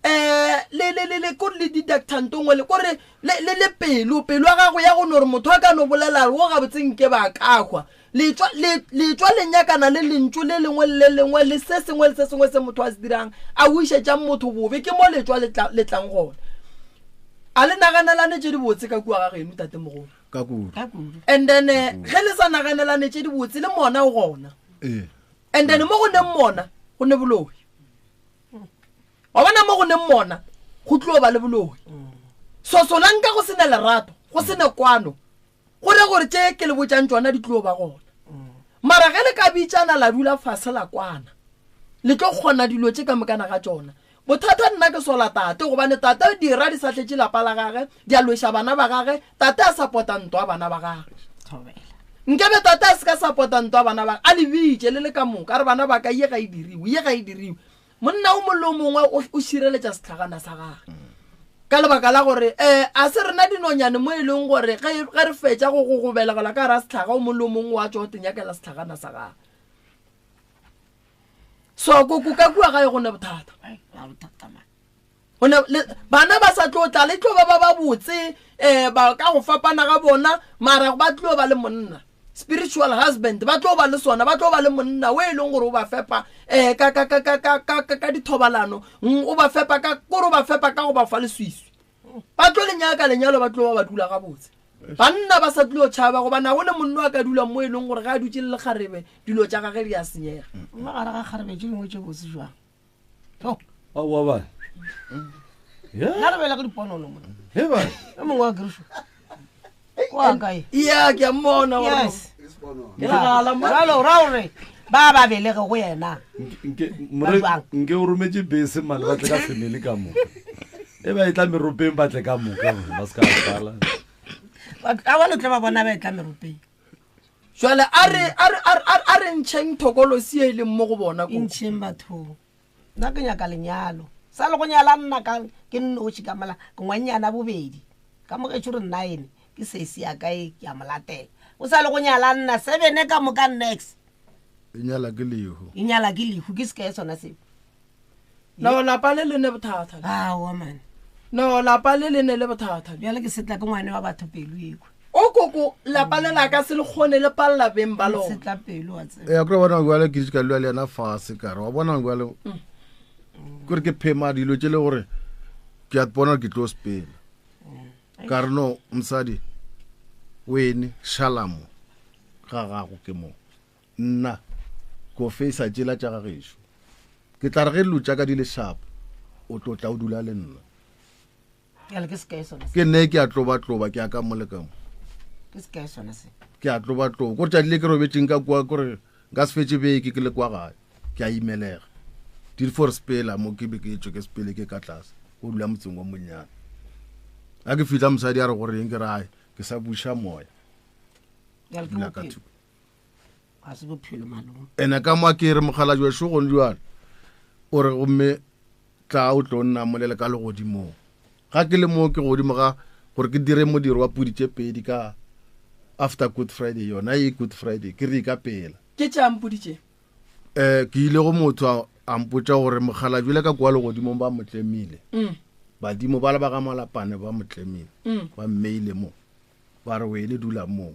le le le le kore le deducta nto nngwe le kore le le le pelo pelo ya gago ya go no re motho a ka no bolela wo gabotse nke ba ka hwa. Letšwa le letšwa le nyakana le lentšu le lengwe le le lengwe le se sengwe le se sengwe se motho a se dirang a wišetšang motho bobe ke mo letšwa le tla le tlang gona. A le naganelane tše dibotse ka kua ga geno tatemogolo? Ka kudu. Ka kudu. And then ge le sa naganelane tše dibotse le mona o gona. Ee. And then mo go neng mona go ne boloi. Wa bona mo go neng mona go tlo ba le boloi. So solanka go se ne lerato, go se ne kwano, go re gore tše ke le botšang tšona di tlo ba gona. Mara ge le ka bitšana la dula fase la kwana, le tlo kgona dilo tše ka mokana ga tšona. Bothata nna ke sola tate gobane tate dira di sahletše lapa la gage, di a lweša bana ba gage, tate a sapota ntwa bana ba gage. Nkabe tate a se ka sapota ntwa bana ba, a le bitše le le ka moka, a re bana ba ka ye ga e diriwe, ye ga e diriwe. Monna o mongwe le o mongwe o, o šireletša sehlagana sa gage. Ka lebaka la gore um a se rena dinonyane mo e leng gore ge, ge re fetša go, go, go belegelwa ka gara sehlaga o mongwe le o mongwe wa tšwa o tenyakela sehlagana sa gage. So koko ka kua gae go ne bothata. Go ne le bana ba sa tlo tla le tlo ba ba ba botse eh ba ka go fapana ga bona mara ba tlo ba le monna spiritual husband ba tlo ba le sona ba tlo ba le monna o e leng gore o ba fepa eh ka ka ka ka ka ka ka, ka dithobalano o ba fepa ka kore o ba fepa ka go ba fa leswiswi ba tlo le nyaka lenyalo ba tlo ba ba dula gabotse banna ba sa tlilo tšhaba goba na go ne monno a ka dulang mo e leng gore ga a dutše le lekgarebe dilo tša gage di a senyega mo gare ga kgarebe tše dingwe tše botse jwang aowa ba nna re bele ke diponono mo he ba e mongwe wa kerišo wa kae ya ke a mmona yes. Jalo o ra gore ba ba belege go yena. Nke more nke o rometše bese mane ba tle ka family ka moka. E ba e tla meropeng ba tle ka moka ba se ka sala. A ba le tlo ba bona ba e tla meropeng. Jwale a re a re a re ntšheng thokolosi e leng mo go bona ko. Ntšheng batho. Nna ke nyaka lenyalo. Sa le go nyala nna ka ke nnoši ka mola ke ngwannyana bobedi. Ka mo gešo re nine ke sesi ya ka e ke a mo latela. O sa le go nyala nna sebene ka moka nex. E nyala ke lehu. E nyala ke lehu ke sekae sona seo. No lapa le le ne bothata. Aowa man. No lapa le le ne le bothata. Bjale ke setla ke ngwane wa batho pelo ekwe. O koko lapa le la ka se le kgone le palela beng ba lona. Setla pelo wa tseba. Ee, akere wa bona bjale ke ka lwa le yena fase ka re wa bona bjale kore ke phema dilo tše le gore ke a bona ke tlo sepela ka re no mosadi wene šala mo ga gago ke mo nna ko face tšela tša gagešo ke tla re ge dilo tša ka di le sharp o tlo tla o dula le nna Bjale ke sekae sona se? Ke nne ke a tlobatloba, ke ya ka mo le ka mo. Ke sekae sona se? Ke a tlobatloba. Kore tšatši le ke robetšeng ka kua, kore nka se fetše beke ke le kwa gae. Ke a imelega. Di fo re sepela mo ke be ke tšwe ke sepele ke ka tlase. Go dula motseng wa monnyane. Ga ke fihla mosadi a re gore eng ke re ae, ke sa buša moya. Bjale ke Dula ka bophelo. thoko. Ga se bophelo malome. Ene ka mo ke re mokgalajwe šo gone jwale. O re gomme Tla o tlo nnamolele ka legodimong. Ga ke le mo ke godimo ga gore ke dire modiro wa pudi tše pedi ka after Good Friday, yona ye Good Friday, ke re ka pela. Ke tšeang pudi tše? Eh, ke ile go motho a, a mpotša gore mokgalabje le ka kwa legodimong ba mo tlemile. Badimo bala ba ga Malapane ba mo tlemile. Ba mmeile mo. Ba re wene dula moo.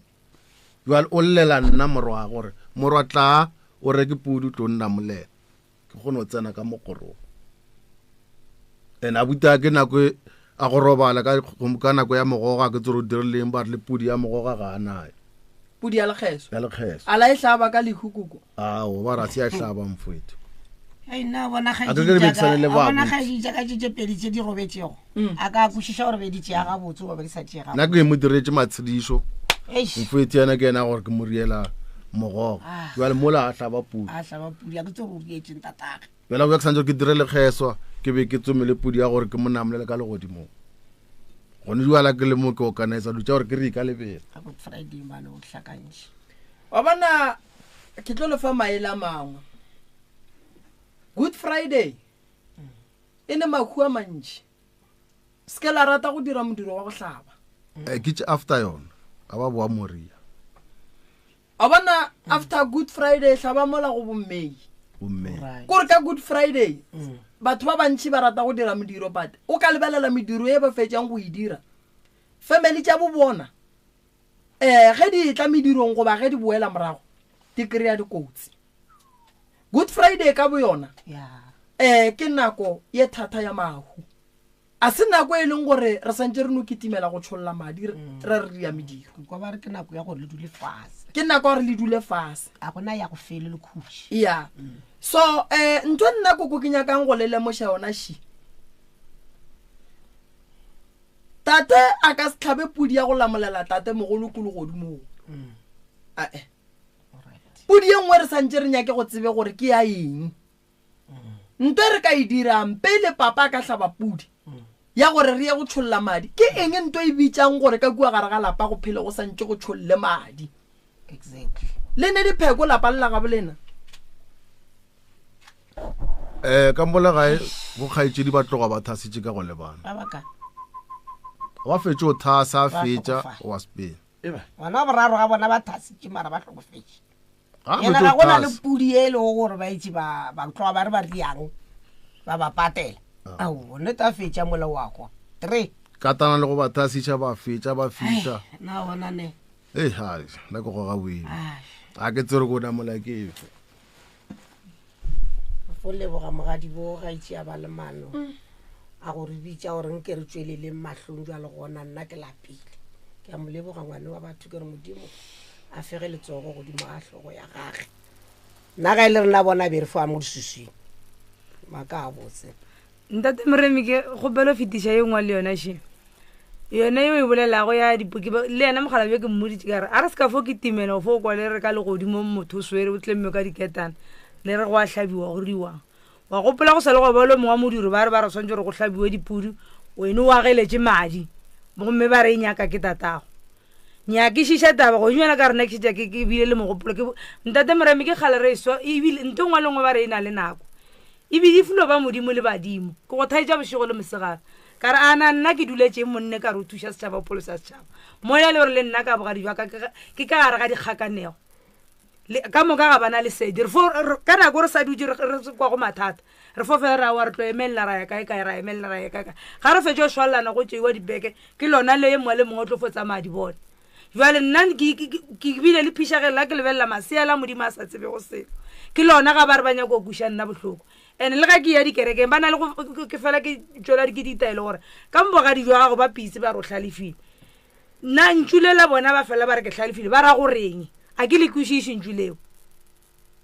Jwale o llela nna morwa gore morwa tlaa o reke pudi o tlo nnamolela. Ke kgone go tsena ka mokgorong. And abuti a ke nako e a go robala ka ka nako ya mogoga ke tsore o dirileng ba re le pudi ya mogoga ga a nayo. Pudi ya lekgeso. Ya lekgeso. A la e hlaba ka lehu koko. Ao ba ra se ya hlaba mfwethu. Ei, nna bona A ke ke re bekisane le ba bona abuti. kgaetšedi tša ka tše tše pedi tše di robetšego a ka kwešiša gore be di tšea gabotse goba di sa tšee Nna gabotse ke mo diretše matshedišo. Eish. Mfwethu yena ke yena gore ke mo riela mogogo. Ah. Jwale mola a hlaba pudi. A hlaba pudi, a ke tsebe gore o rietšeng tatage. Bjale go ya ke santse ke dire lekgeswa, ke be ke tsome le pudi ya gore ke mo namolele ka legodimong. Gone jwale ke le mo ke organizer dilo tša gore ke re ka lebelo. Ka Good Friday mane o hlakantše. Wa bona ke tlo le fa maele a mangwe. Good Friday e ne mahu a mantši. Se ke la rata go dira modiro wa go hlaba. Eh, ke tše after yona, a ba boa Moria. A bona after Good Friday hlaba mola go bo May. Bo May. Right. Kore ka Good Friday batho ba bantši ba rata go dira mediro but o ka lebelela mediro e ba fetšang go e dira family tša bo bona eh ge di etla medirong goba ge di boela morago di kry-a dikotsi. Good Friday ka boyona Yeah. eh ke nako ye thata ya mahu. A se nako e leng gore re santše re no kitimela go tšholla madi re re re ria mediro. Ke kwa ba re ke nako ya gore le dule fase. Ke nako ya gore le dule fase. A gona ya go fele le khutše. Ya. So, eh, ntho e nna koko ke nyakang go le lemoša yona še. Tate a ka se hlabe pudi ya go lamolela tate mogolo ko legodimong. Ae. Pudi ye nngwe re santše re nyake go tsebe gore ke ya eng. Nto e re ka e dirang pele papa a ka hlaba pudi ya gore re ye go tšholla madi, ke eng nto e bitšang gore ka kua gare ga lapa go phele go sa ntše go tšholle madi? Exactly. Le ne dipheko lapa le la gabo lena? Eh, ka mola gae bokgaetšedi ba tloga ba thasitše ka go lebana. Ba baka. Ba fetše o thasa, a Ba fetša, hlokofala. wa sepela. Eba. Bona boraro ga bona ba thasitše mara ba hlokofetše. Ga Yena fetše ga o go na le thasa. pudi e lego gore ba itše ba ba tloga ba re ba riang ba ba patela. Ao, nnete a fetša mola wa kwa. Three. Katana le go ba thasiša ba fetša ba fihla. Ai, na bona ne. Ei, hai, nna ke goga boima. Ai. A ke tsere ko namola ke efe. Go leboga mogadibo ga itše a ba le mano a go re bitša gore nke re tšweleleng mahlong jwale gona nna ke lapile. Ke a mo leboga ngwane wa batho ke re Modimo a fege letsogo godimo ga hlogo ya gage. Nna ga e le rena bona be re fa mo leswiswing. Maka a botse. Ntate Moremi ke kgopelo fetiša ye nngwe le yona še. Yona yeo e bolelago ya dipoki ba, le yena mokgalabje ke mmoditše ka re, a re se ka fo ke timela o fo o kwa le re ka legodimong motho o swere o tlemme ka diketana le re go a hlabiwa go riwang. Wa gopola go sa le gwa ba le mongwe wa modiro ba re ba re swanetše gore go hlabiwe dipudu wene o ageletše madi gomme ba re e nyaka ke tatago. Nyakišiša taba godimo bjale ka rena ke šetša ke ke bile le mogopolo ke ntate Moremi ke kgale re eswa ebile nto nngwe le nngwe ba re e na le nako ebile e fulo ba modimo le badimo ke go thaetša bošego le mosegare Ka re, A na nna ke duletšeng monne ka re o thuša setšhaba o phološa setšhaba? Mola e le gore le nna ka bogadi jwa ka ke ka gare ga dikgakanego. Le, ka moka ga ba na lesedi. Re fo, re, ka nako re sa dutše re, re kwa go mathata. Re fo fela ra wa re tlo emelela ra ya kae kae, ra emelela ra ya kae kae. Ga re fetša go šwalelana go tšeiwa dibeke, ke lona le ye mongwe le mongwe o tlo fo tsamaya di bona. Jwale nna ke, ke, ke, ke bile le phišagelo la ke lebelela masea la Modimo a sa tsebego selo. Ke lona ga ba re ba nyaka go kweša nna bohloko. And le ga ke ya dikerekeng ba na le go ke fela ke tšwela ke ditaelo gore ka mbogadi jwa gago ba pitse ba re o hlalefile. Nna ntšu le la bona ba fela ba re ke hlalefile ba ra go reng? A ke le kwešiše ntšu leo.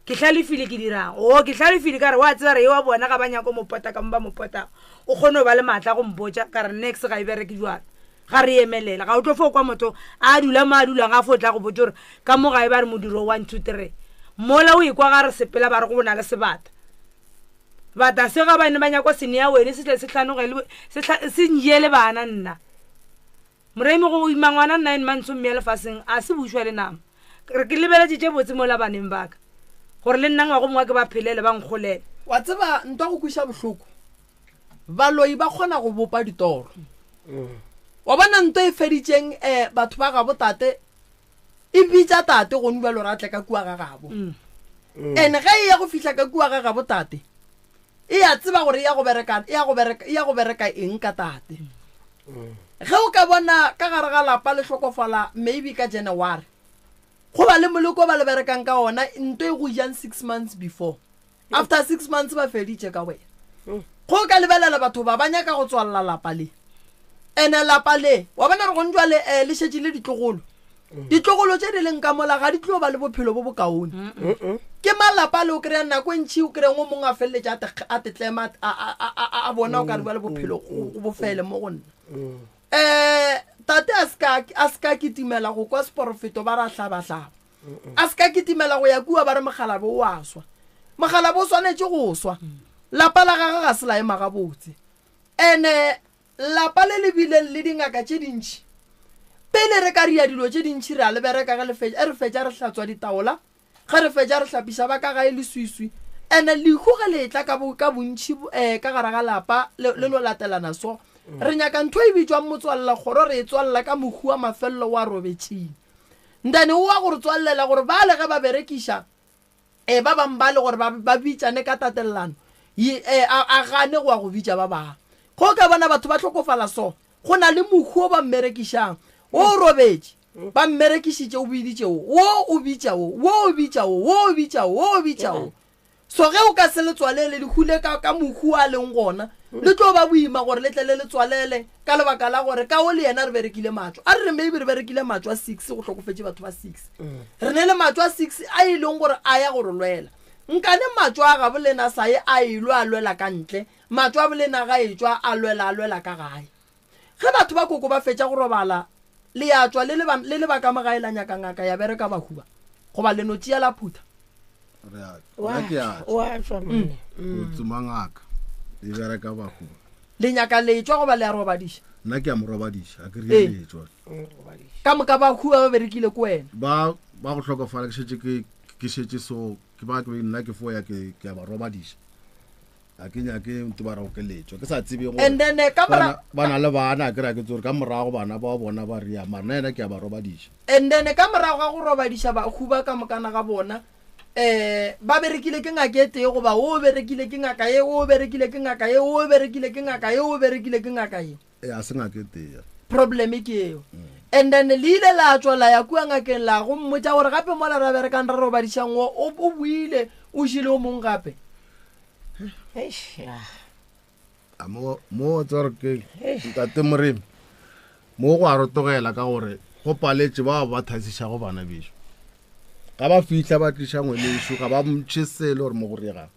Ke hlalefile ke dirang? O ke hlalefile ka re wa tseba re ye wa bona ga ba nyako mo pota ka mo ba mo potago. O kgone go ba le maatla a go mpotša ka re nex ga e bereke jwalo. Ga re emelela ga o tlo fo kwa motho a dula mo a dulang a fo tla go botša gore ka mo gae ba re modiro 1 2 3. Mola o ekwa ga re sepela ba re go na le sebata. Bata se ga ba ne ba nyako se nea wene se tle se hlanogele se se njele bana nna. Moremi go ima ngwana 9 months o mmea lefaseng a se bušwa le nama. Re ke lebeletše tše botse mola baneng ba ka gore le nna ngwago mongwe ke ba phelele ba nkgolele. Wa tseba ntwa go kweša bohloko. Baloi ba kgona go bopa ditoro. Wa bona nto e feditšeng um batho ba gabo tate e bitša tate gone bjalo gore a tle ka kua ga gabo. And ge e ya go fihla ka kua ga gabo tate, e a tseba gore e ya go bereka, e ya go bereka, e ya go bereka eng ka tate. Ge o ka bona ka gare ga lapa le hlokofala maybe ka January, go ba le moleko ba le berekang ka ona, nto e go jang 6 months before. After 6 months ba feditše ka wena. Go o ka lebelela batho ba ba nyaka go tswalela lapa le. Ene lapa le, wa bona re gone jwale eh, le šetše le ditlogolo. Ditlogolo tše di leng ka mola ga di tlo ba le bophelo bo bokaone. Ke malapa le o kry-a nako e ntšhi o kry-ang o mongwe a feleletše a te- a tetlema a- a- a- a- a bona o ka re bjale bophelo go go bofele mo go nna. Um tate a se ka a se ka kitimela go kwa seporofeto ba ra hlabahlaba. A se ka kitimela go ya kua ba re mokgalabje o a swa. Mokgalabje o swanetše go swa. Lapa la gagwe ga se la ema gabotse. Ene lapa le le bileng le dingaka tše dintši, pele re ka ria dilo tše dintši re a le bereka ge le fetša, ge re fetša re hlatswa ditaola, ge re fetša re hlapiša ba ka gae leswiswi. Ene lehu ge le etla ka bo, ka bontši um ka gare ga lapa le, le lo latelana so, re nyaka ntho e bitšwang motswalelakgoro re e tswalela ka mohu wa mafelelo wa robetšing. Ntane o wa go re tswallela gore bale ge ba berekiša e ba bang ba le gore ba, ba bitšane ka tatelelano, ye, e, a, a gane go ya go bitša ba bang. Ge o ka bona batho ba hlokofala so, go na le mohu o ba mmerekišang. Wo o robetše, ba mmerekišitše, o biditše wo, wo o bitša wo, wo o bitša wo, wo o bitša wo, wo o bitša wo. So ge o ka se le tswalele, lehu le ka, ka mohu a leng gona, le tlo ba boima gore le tle le le tswalele, ka lebaka la gore ka o le yena re berekile matšo. A re re maybe re berekile matšo a six, go hlokofetše batho ba six. Re ne le matšo a six a e leng gore a ya go re lwela. Nkane matšo a gabo lena sa ye a elwa a lwela ka ntle, matšo a bolena ga etšwa a lwela a lwela ka gae. Ge batho ba koko ba fetša go robala, le ya tšwa le le ba, le le ba ka mo gae la nyaka ngaka ya bereka bahu ba, goba le no tšea la phutha? Re a, nna ke a tšwa. Wa tšwa mone. Go tsoma ngaka e bereka bahu ba. Le nyaka letšwa goba le a robadiša? Nna ke a mo robadiša, a ke re Ee. letšwa. Ka moka bahu ba ba berekile ko wena. Ba ba go hlokofala ke šetše ke ke šetše so ke ba ke nna ke fo ya ke ke a ba robadiša. A ke nyake nto ba re go ke letšwa ke sa tsebe gore And then eh, ka mora ba na le bana, a ke re a ke tsore ka morago bana ba bona ba ria, mara nna yena ke a ba robadiša. And then ka morago ga go robadiša bahu ba ka mokana ga bona, um ba berekile ke ngaka e tee goba o berekile ke ngaka ye, o berekile ke ngaka ye, o berekile ke ngaka ye, o berekile ke ngaka ye. Ee, a se ngaka e tee. Problem ke eo. And then le ile la tšwa la ya kua ngakeng la go mmotša gore gape mola ra berekang ra robadišang wo, o o boile o jele o mong gape. Eish, ya. A mo mo tsore ke ntate Moremi mo go a rotogela ka gore go paletše bao ba thasišago bana bešo. Ga ba fihla ba tliša ngwenešu ga ba ntšhe selo gore mo go riegang.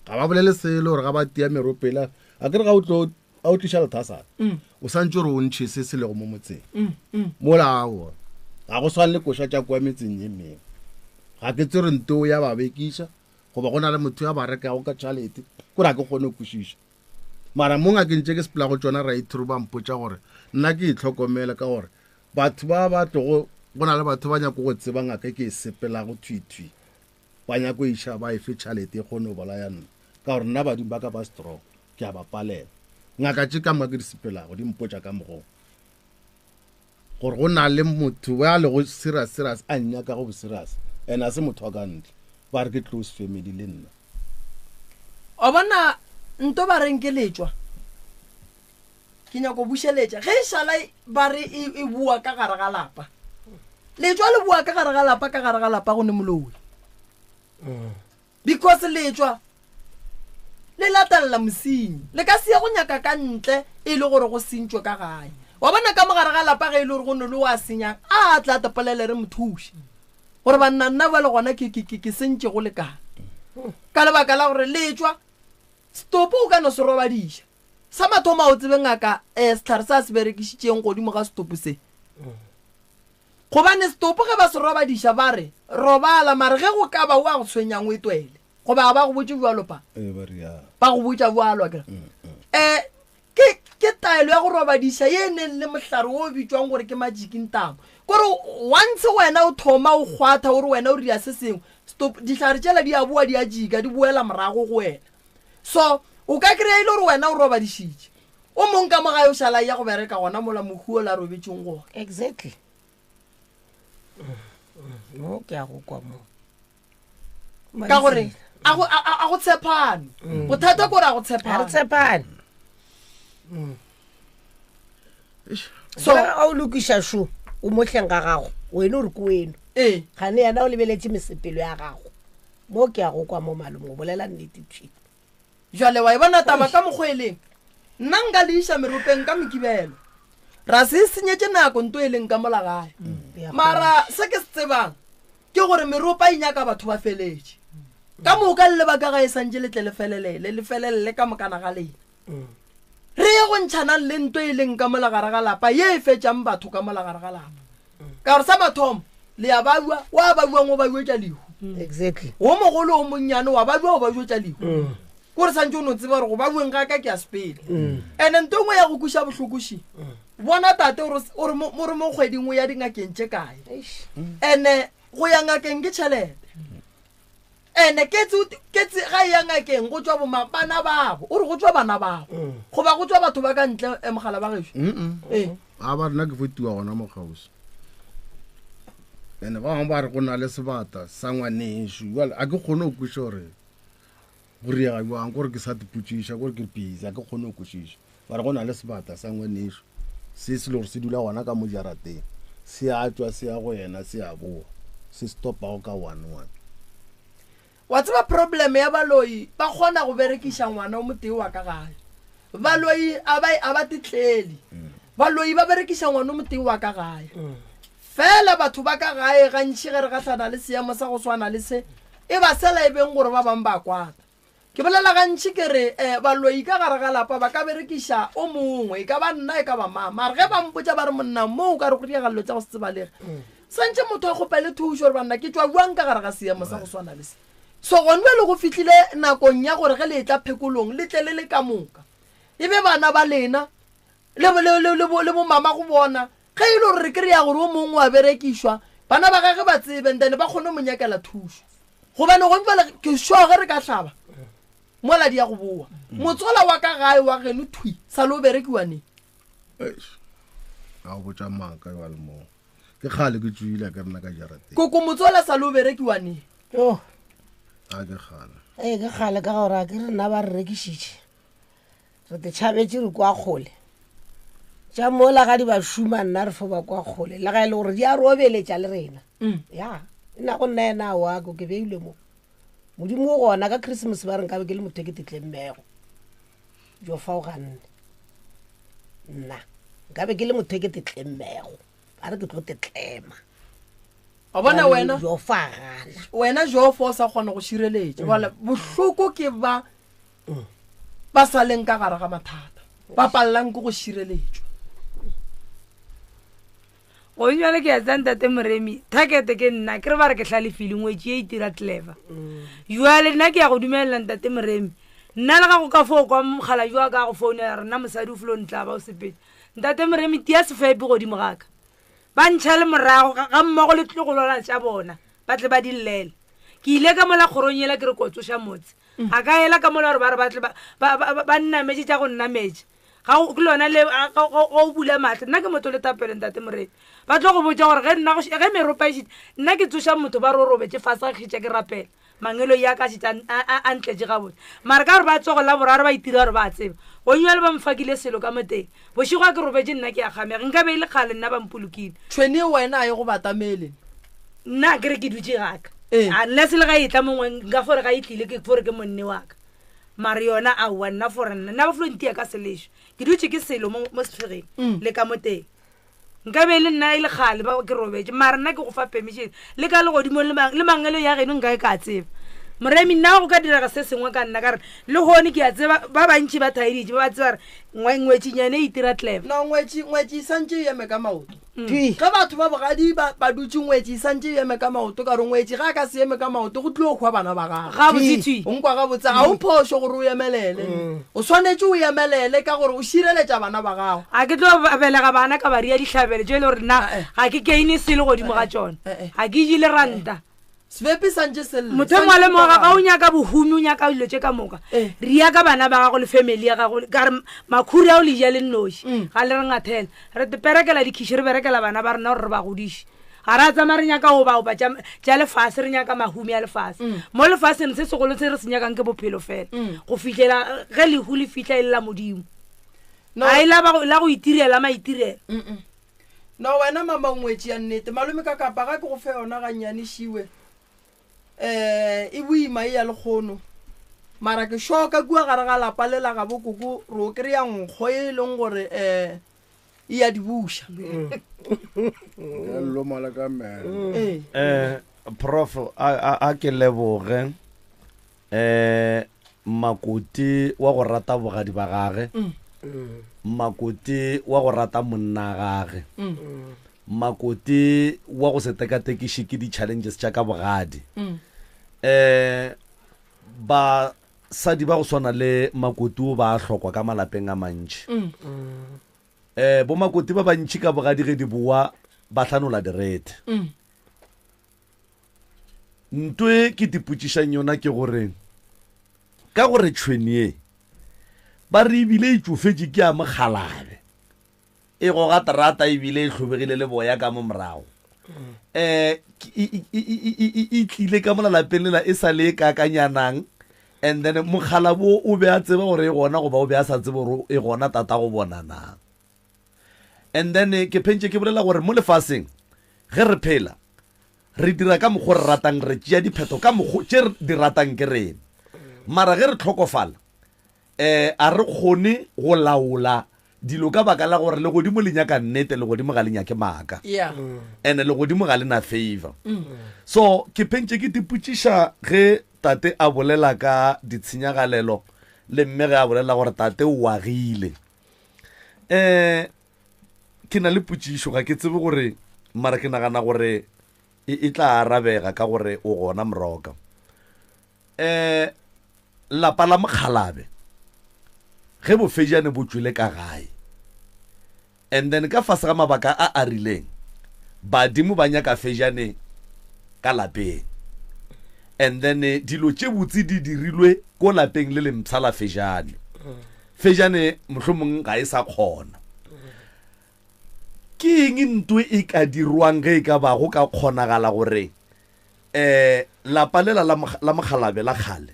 Ga ba bolele selo gore ga ba tia meropela. A ke re ga o tlo A o tliša lethasana o santse gore o ntšhe se se lego mo motseng mola aowa ga go swane le koša tša kua metseng ye mengwe. Ga ke tsere nto ya ba bekiša goba go na le motho ya ba rekago ka tšhalete kore ga ke kgone go kwešiša. Mara mo ngakeng tše ke sepela go tšona right through ba mpotša gore nna ke itlhokomele ka gore batho ba ba tlogo go na le batho ba nyako go tseba ngaka e ke e sepelago thwi-thwi ba nyako iša ba efe tšhalete e kgone go bolaya nna ka gore nna badimo ba ka ba strong ke a ba palela. Ngaka tše ka moka ke di sepelago di mpotša ka mogong gore go na le motho wa lego serious serious a nnyakago bo serious and a se motho wa ka ntle ba re ke close family le nna. Wa bona nto ba reng ke letšwa ke nyako bušeletša ge e šala ba re e, e boa ka gare ga lapa letšwa le boa ka gare ga lapa ka gare ga lapa go ne moloi Because letšwa le latelela mosenyi, le ka se ye go nyaka ka ntle e le gore go sentšwe ka gae. Wa bona ka mo gare ga lapa ge e le gore go ne le o a senyang, a tla tepolele re mo thuše. Gore banna nna bjale gona ke, ke, ke, ke sentše go lekana. Ka lebaka la gore letšwa, setopo o ka no se robadiša. Sa mathomo a o tsebe ngaka um sehlare se a se berekišitšeng godimo ga setopo se. Gobane setopo ge ba se robadiša ba re, Robala, mare ge go ka ba o a go tshwenyang o e twele. Goba ga ba go botše bjalo pa? Ee, ba realo. Ba go botša bjalo, akere? Um ke, ke taelo ya go robadiša ye e neng le mohlare wo o bitšwang gore ke majikintamo. Kore once wena o thoma o kgwatha o re wena o ria se sengwe, setopo, dihlare tšela di a boa di a jika, di boela morago go wena. So o ka kry-a e le gore wena o robadišitše. O mong ka mo gae o šala a eya go bereka gona mola mohu ola a robetšeng gona. Exactly. Mo ke a go kwa mo. Ka gore a go a go tshepane. Bothata ke gore a go tshepane. A re tshepane. So a o lokiša šo o mo hleng ga gago wena o re ke weno. Ee. Gane yena o lebeletše mesepelo ya gago. Mo ke a go kwa mo malome o bolela nnete thwi. Bjale wa e bona taba ka mokgwa e leng? Nna nka le iša meropeng ka Mokibelo. Ra se e senyetše nako nto e leng ka mola gae. Mara se ke se tsebang ke gore meropa e nyaka batho ba feletše. Ka moka le leba ka gae santše le tle le felelele, le felelele ka mokana ga lena. Re ye go ntšhanang le nto e leng ka mola gare ga lapa ye e fetšang batho ka mola gare ga lapa. Ka gore sa mathomo le a babja, wa babjang o babjetša lehu. Exactly. Wo mogolo o monnyane wa babja o babjetša lehu. Ke gore santše o no tseba gore go babjeng ga ka ke a sepela. Ene nto engwe ya go kweša bohloko še, bona tate o re, o re mo, o re mo kgweding o ya dingakeng tše kae. Ene go ya ngakeng ke tšhelete. Ene ketse o, ketse ga e ya ngakeng go tšwa boma bana babo, o re go tšwa bana babo goba go tšwa batho ba ka ntle eh, mogala ba gešo. Ee. A ba rena ke fotiwa gona mo kgauswi. Ene ba bangwe ba re go na le sebata sa ngwanešu. Jwale a ke kgone go kwešiša gore go riega bjang, kore ke sa tipotšiša, kore ke busy, a ke kgone go kwešiša. Ba re go na le sebata sa ngwanešu se se le gore se dula gona ka mo jarateng, se a tšwa se ya go yena se a boa, se stopago ka one one. Wa tseba problem ya baloi ba kgona go berekiša ngwana o motee wa ka gae. Baloi a ba a ba tetlele. Baloi ba berekiša ngwana o motee wa ka gae. Fela batho ba ka gae gantši ge re gahlana le seemo sa go swana le se e ba sela e beng gore ba bang ba kwata. Ke bolela gantši ke re um baloi ka gare ga lapa ba ka berekiša o mongwe, e ka ba nna e ka ba mang, mara ge ba mpotša ba re monna mo o ka re go diega dilo tša go se tsebalege, swantše motho a kgopele thušo gore banna ke tšwa bjang ka gare ga seemo sa go swana le se. So gone bjale go fihlile nakong ya gore ge le etla phekolong le tle le le ka moka, e be bana ba lena le, le, le, le, bo, le bomama go bona ge e le gore re kry-a gore o mongwe wa berekišwa, bana ba gage ba tsebe and then ba kgone go mo nyakela thušo. Gobane gomme bjale ke sure ge re ka hlaba mola di ya go boa. Motswala wa ka gae wa geno thwi sa le o berekiwa neng? Eish. A o botša maaka jwale moo. Ke kgale ke tšwile ke rena ka jarateng. Koko motswala sa le o berekiwa neng? Yo. A ke kgale. Ee ke kgale ka gore a ke re nna ba re rekišitše. Re te tšhabetše re kwa kgole. Tša mola ga di ba šuma nna re fo ba kwa kgole. Le ga e le gore di a re obeletša le rena. Ya, e na go nna yena a wa ko ke beilwe mo. Modimo o gona ka Christmas ba re nkabe ke le motho e ke tetlemmego. Jo fa o ganne. Nna nkabe ke le motho e ke tetlemmego. Ba re ke tlo tetlema. Wa bona wena? Jo fa gana. Wena jo fa o sa kgona go šireletša. Jwale bohloko ke ba ba sa leng ka gare ga mathata. Ba palelang ke go šireletšwa. Gong jale ke a tseba ntate Moremi, target ke nna, ke re ba re ke hlalefile, ngwetši ye e itira clever. Jwale nna ke ya go dumelela ntate Moremi, nna le ga go ka fo kwa mogala jo a ka go founela re nna mosadi o felo ntlaba o sepele. Ntate Moremi tia sefepi godimo ga ka. Ba ntšhale morago ga mmogo le tlogolwana tša bona, ba tle ba di llele. Ke ile ka mola kgorong yela ke re ko tsoša motse. A ka ela ka mola gore ba re ba tle ba nnametše tša go nnametša. Ga o, ke lona le, ga, ga, ga o bula mahlo. Nna ke motho le thapelo, Ntate Moremi. Ba tlo go botša gore ge nna, ge meropa e šetše, nna ke tsoša motho ba re o robetše fase ga ke šetša ke rapela. Mangeloi a ka a šetše a, a, a, a ntletše gabotse. Mara ka gore ba tsogo la boraro ba itira gore ba a tseba. Gonywa le ba mfakile selo ka mo teng. Bošego ga ke robetše nna ke a kgamega. Nka be e le kgale nna ba mpolokile. Tšhwene wena a e go batamele. Nna ke re ke dutše ga ka. Ee. Unless le ga e tla mongwe nka fo re ga e tlile ke fo re ke monne wa ka. Mare yona aowa nna for nna nna ba flo ntia ka selešo ke dutše ke selo mo mo sehlogeng mm. le ka mo teng nka be e le nna e le kgale ba ke robetše mare nna ke go fa permission le ka legodimong le mangelo ya geno nka e ka tseba moremi nna go ka direga se sengwe ka nna ka re le gone ke a tseba ba bantši ba thaeditše ba ba tseba re ngwetšinyane e itira clever no ngwetši ngwetši e santše e eme ka maoto Thwi. Ge batho ba bogadi ba, ba dutše ngwetši e santše e eme ka maoto, ka gore ngwetši ge a ka se eme ka maoto go tlio hwa bana ba gagwe. Gabotse thwi. O nkwa gabotse? Ga o phošo gore o emelele. O swanetše o emelele ka gore o šireletša bana ba gago. Ga ke tlo belega bana ka ba ria dihlabelo tše e le gore nna ga ke gaine selo godimo ga tšona. Ga ke je le ranta. Sebepi sa ntše se lla. Motho mongwe le mongwe ga o nyaka bohumi o nyaka dilo tše ka moka Eh. ria ka bana ba gago le family ya gago ka re makhuri ao le ja le nnoši Mm. ga le re ngathela re te perekela dikhiši re berekela bana ba rena gore re ba godiše ga re a tsamaya re nyaka go baopa tša tša lefase re nyaka mahumi a lefase Mm. mo lefaseng se segolo se re se nyakang ke bophelo fela go fihlela ge lehu le fihla e le la modimo No. ga e la ba go- la go itirela maitirelo Mm-mm. No wena mama o ngwetši ya nnete. Malome ka kapa ga ke go fe yona gannyane šiwe. Eh e boima e ya lekgono. Mara ke sure ka kua gare ga lapa le la gabo koko re o kry-a nkgo e leng gore eh e ya di buša. Ya loma le ka meno. Ee. Eh prof a a a ke leboge eh makoti wa go rata bogadi ba gage makoti wa go rata monna gage makoti wa go se tekatekiše ke di-challenges tša ka bogadi eh basadi ba go swana le makoti o ba hlokwa ka malapeng a mantši eh bomakoti ba bantši ka bogadi ge di boa ba hlanola direthe Nto e ke tipotšišang yona ke gore, ka gore tšhwene ye ba re ebile e tšofetše ke ya mokgalabe, e goga terata ebile e hlobegile le boya ka mo morago, um e tlile ka mola lapeng lela e sa le e kakanyanang, and then mokgalabo o be a tseba gore e gona goba o be a sa tsebe gore e gona tata go bona na? And then ke phentše ke bolela gore mo lefaseng ge re phela Re dira ka mokgo re ratang, re tšea diphetho ka mokgo tše re di ratang ke rena. Mara ge re hlokofala, um a re kgone go laola dilo ka baka la gore legodimo le nyaka nnete, legodimo ga le nyake maaka. Yeah. And legodimo ga le na favor. So ke phentše ke tipotšiša ge tate a bolela ka ditshenyagalelo le mme ge a bolela gore tate o agile. Um Ke na le potšišo, ga ke tsebe gore, mara ke nagana gore e, e tla arabega ka gore o gona Moroka. Um lapa la Mokgalabe ge bofejane bo tšwele ka gae and then ka fase ga mabaka a a rileng badimo ba nyaka fejane ka lapeng and then dilo tše botse di dirilwe ko lapeng le lempsha la fejane. Fejane mohlomong ga e sa kgona. Ke eng nto e ka dirwang ge e ka ba go ka kgonagala gore um lapa lela la mokgalabe la kgale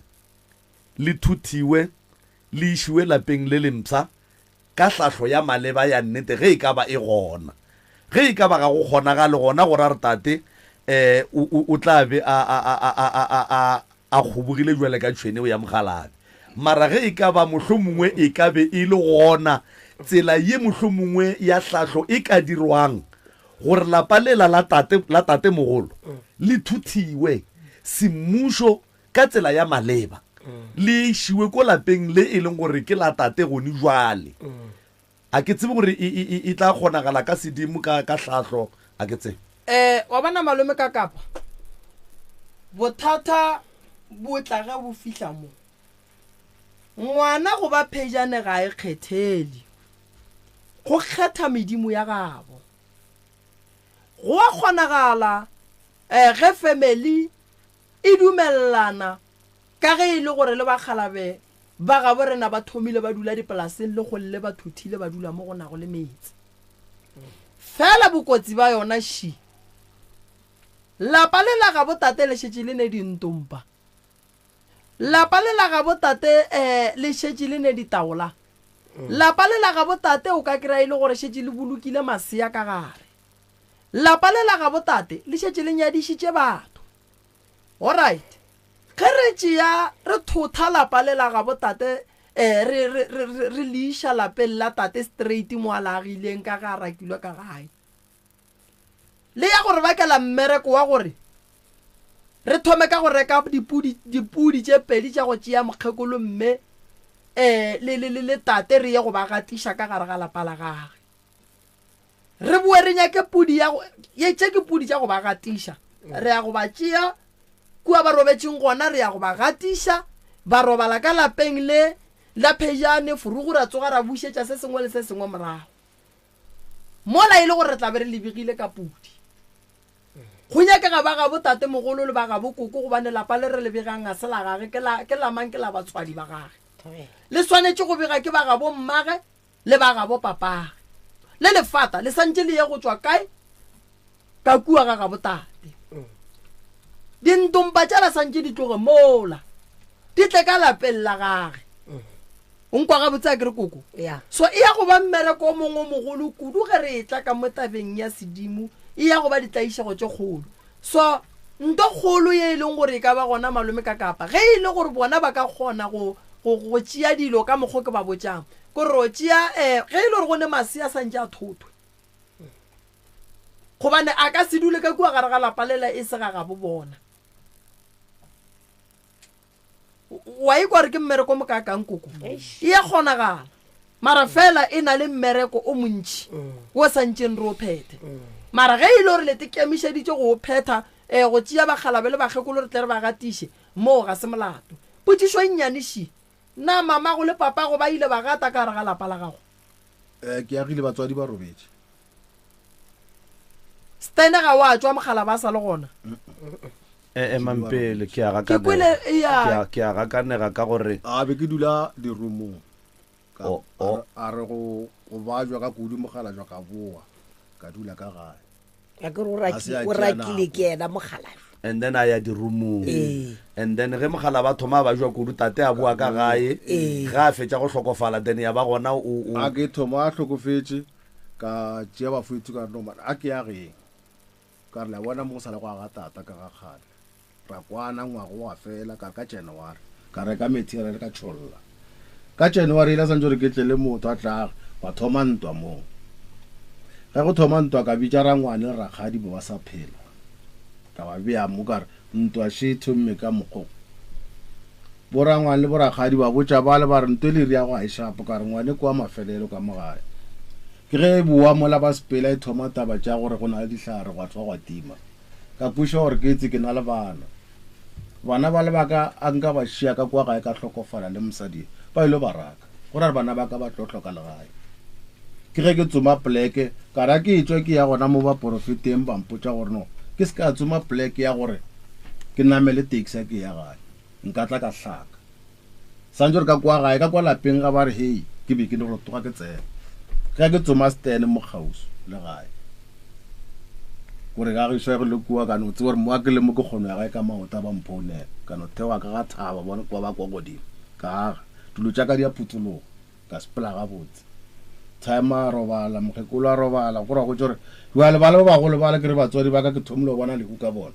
le thuthiwe le išiwe lapeng le lempsha ka hlahlo ya maleba ya nnete ge e ka ba e gona? Ge e ka ba ga go kgonagale gona go ra re tate um o tla be a, a, a, a, a, a, a, a kgobogile bjale ka tšhwene eo ya mokgalabe. Mara ge e ka ba mohlomongwe e ka be e le gona tsela ye mohlomongwe ya hlahlo e ka dirwang gore lapa lela la tate, la tatemogolo le thuthiwe semmušo ka tsela ya maleba. le išiwe ko lapeng le e leng gore ke la tate gone jwale. A ke tsebe gore e, e, e, e tla kgonagala ka sedimo ka, ka hlahlo, a ke tsebe. Um wa bona malome ka kapa bothata bo tla ge bo fihla mo. Ngwana go ba phejane ga e kgethele, go kgetha medimo ya gabo. Go a kgonagala um ge family e dumelelana ka ge e le gore le bakgalabe ba gabo rena ba thomile ba dula dipolaseng le golle ba thuthile ba dula mo go nago le meetse. Fela bokotsi ba yona ši. Lapa le la gabo tate le šetše le ne dintompa. Lapa le la gabo tate um le šetše le ne ditaola. Lapa le la gabo tate o ka kry-a e le gore šetše le bolokile masea ka gare. Lapa le la gabo tate le šetše le nyadišitše batho. Alright. Ge re tšea re thotha lapa le la gabo tate um re, re, re, re, re le iša lapeng la tate straight mo a le agileng ka ge a rakilwe ka gae. Le ya go re bakela mmereko wa gore re thome ka go reka dipudi, dipudi tše pedi tša go tšea mokgekolo mme um le, le, le, le tate re ye go ba gatiša ka gare ga lapa la gage. Re boe re nyake pudi ya go, ye tše ke pudi tša go ba gatiša. Re ya go ba tšea kua ba robetšeng gona, re ya go ba gatiša, ba robala ka lapeng le la phejane, furugu ra tsoga ra bušetša se sengwe le se sengwe morago. Mola e le gore re tla be re lebegile ka pudi. Go nyakega ba gabo tatemogolo le ba gabo koko gobane lapa le re le begang ga se la gage, ke la, ke la mang? Ke la batswadi ba gage. Le swanetše go bega ke ba gabo mmage le ba gabo papage. Le lefata le santše le ye go tšwa kae? Ka kua ga gabo tate. Dintompa tšela santše di tloge mola di tle ka lapeng la gage. O nkwa gabotse a ke re koko? Ya. So e ya go ba mmereko o mongwe o mogolo kudu ge re etla ka mo tabeng ya sedimo, e ya go ba ditlaišego tše kgolo. So nto kgolo ye e leng gore e ka ba gona malome ka kapa, ge e le gore bona ba ka kgona go, go, go tšea dilo ka mokgo ke ba botšang, ke gore ro tšea, eh, ge e le gore go ne masea a santše a thothwe, gobane a ka se dule ka kua gare ga lapa lela e se ga gabo bona. Wa ikwa gore ke mmereko o mokaakang koko? E ya kgonagala, mara fela e na le mmereko o montši wo sa ntšeng re o phethe. Mara ge e le gore le te kemišeditše go o phetha, um go tšea bakgalabe le bakgekolo re tle re ba gatiše, moo ga se molato. Potšišo e nnyane še, Na mamago le papago ba ile ba gata ka gare ga lapa la gago? Um ke agile batswadi ba robetše. Stene ga wa tšwa mogala ba sa le gona. E emang pele ke a Ke kwele, gakanega. ya. Ke a ke a gakanega ka gore A be ke dula dirumong. Ka O- a o. re- a re go go bajwa ka kudu mogala jwa ka boa ka dula ka gae. A ke re o Ga se raki- a o tšea rakile nako. ke yena mogala. And then a ya dirumong. Ee. And then ge mogala ba thoma ba jwa kudu tate a boa ka gae. Ee. Ge a fetša go hlokofala then ya ba gona o o A ke thoma a hlokofetše ka tšea bafethu ka re no man a ke ya geng. Ka re le a bona mo go sa le go aga tata ka ga kgale. Ra kwana ngwaga wa fela ka re ka January ka reka material ka tšholla. Ka January yela santše gore ke tle le motho a tla gwa thoma ntwa moo. Ge go thoma ntwa ka bitša rangwane le rakgadi bo ba sa phela. Ka ba bea mo ka re ntwa še e thomme ka mokgo. Bo rangwane le bo rakgadi ba botša bale ba re ntwe le iri ya go ga e shapo ka re ngwane kwa mafelelo ka mo gae. Ke ge e bowa mola ba sepela e thoma taba tša gore go na le dihlare gwa thwa gwa tima. Ka kweša gore ke etse ke na le bana. Bana bale ba ka a nka ba šia ka kwa gae ka hlokofala le mosadi ba ilo ba raka. Go ra gore bana ba ka ba tlo hloka legae. Ke ge ke tsoma poleke, ka ra ke etšwa ke ya gona mo baporofeteng ba mpotša gore no ke se ka tsoma poleke ya gore ke namele taxi ya ke ya gae. Nka tla ka hlaka. Santše gore ka kwa gae, ka kwa lapeng ga ba re hei, ke be ke no rotoga ke tsena. Ge ke tsoma stene mo kgauswi le gae. Gore ga gešo ge le kua ka no tseba gore mo ke le mo ke kgono ya gae ka maoto a ba mphounela. Ka no theoga ka ga thaba bona kwa ba kwa godimo. Ka aga. Dilo tša ka di a phuthologa. Ka sepela gabotse. Time a robala, mokgekolo a robala. Go ra go tšwa gore bjale bale ba bagolo bale ke re batswadi ba ka ke thomile go bona lehu ka bona.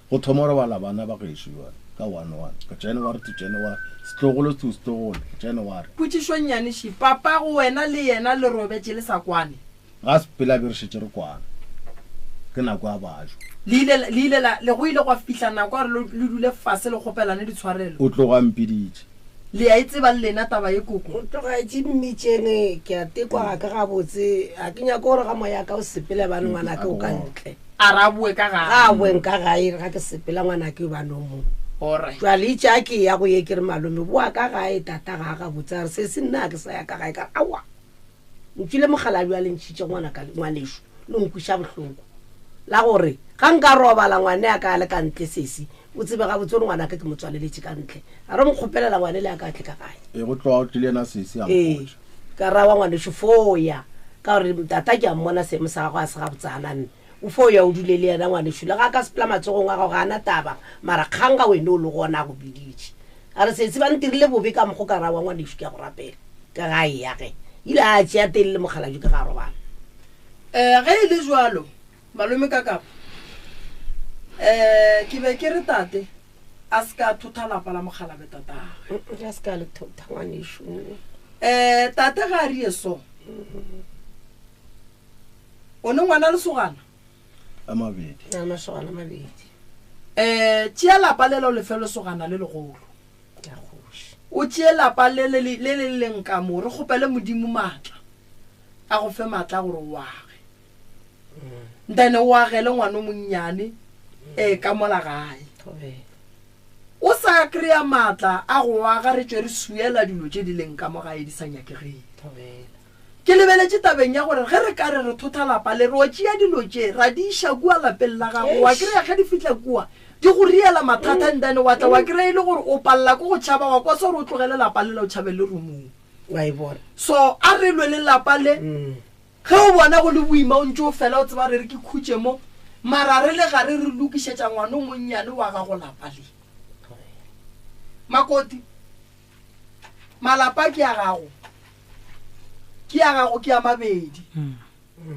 Go thoma go robala bana ba gešo bjale ka one one, ka January to January, setlogolo to setlogolo, January. Potšišo nnyane še, Papago wena le yena le robetše le sa kwane? Ga sepela be re šetše re kwana. Ke nako ya bajo. Le ile, le ile la, le go ile gwa fihla nako ya gore le, le dule fase le kgopelane ditshwarelo. O tloga a mpiditše. Le a e tseba le lena taba ye, koko? O tloga a etše mmitšeng, ke a tekwa ga ke gabotse, ga ke nyake gore ga moya ka o sepele bane ngwanake o ka ntle. A re a boe ka gae. Ga a boeng ka gae, ga ke sepela ngwanake o bane o mo. Alright. Jwale itše a ke ya go ye ke re malome boa ka gae tata ga a gabotse a re sesi nna ga ke sa ya ka gae ka re aowa. Ntšwile mokgalabje a le ntšhitše ngwanaka ngwanešu le nkwiša bohloko la gore ga nka robala ngwane a ka a le ka ntle sesi o tsebe gabotse gore ngwanaka ke mo tswaleletše ka ntle a re mo kgopelela ngwane le a ka tle ka gae. Ee go tloga o tlile yena sesi a Ee mpotša. ka ra wa ngwanešu fo ya ka gore tata ke a mmona seemo sa gagwe a se gabotsana nne o fo ya o dule le yena ngwanešu le ga a ka sepela matsogong a gago ga a na taba mara kgang ga wene o le gona a go biditše A re, Sesi, ba ntirile bobe ka mokgo ka ra wa ngwanešu ke a go rapela. Ka ga eya ge. Ile a tšea teng le mokgalabje ke ga a robala. Um ge e le jwalo, malome Kakapa, um ke be ke re tate a se ka thotha lapa la mokgalabje tatagwe. A se ka le thotha ngwanešu. Um tate ga a rie so. O ne ngwana lesogana? A mabedi. A masogana a mabedi. Um tšea lapa lela o le fe lesogana le legolo. La kgoši. O tšee lapa le le le le leng ka mo, re kgopele Modimo maatla, a go fe maatla a gore o age. Ntane o agele ngwana o monnyane um ka mola gae. Thobela. O sa kry-a maatla a go aga re tšwe re swiela dilo tše di leng ka mo gae di sa nyakegeng. Thobela. Ke lebeletše tabeng ya gore ge re ka re re thotha lapa le, ro tšea dilo tše ra di iša kua lapeng la gago, wa kry-a ge di fihla kua di go riela mathata and then wa tla wa kry-a e le gore o palela ke go tšhaba, wa kwa se gore o tlogele lapa lela o tšhabe le rumong. Wa e bona. So a re lwe le lapa le, ge o bona go le boima o ntše o fela o tseba re re ke khutše mo, mara re le gare re lokišetša ngwana o monnyane wa gago lapa le. Makoti. Malapa ke a gago, ke a gago ke a mabedi,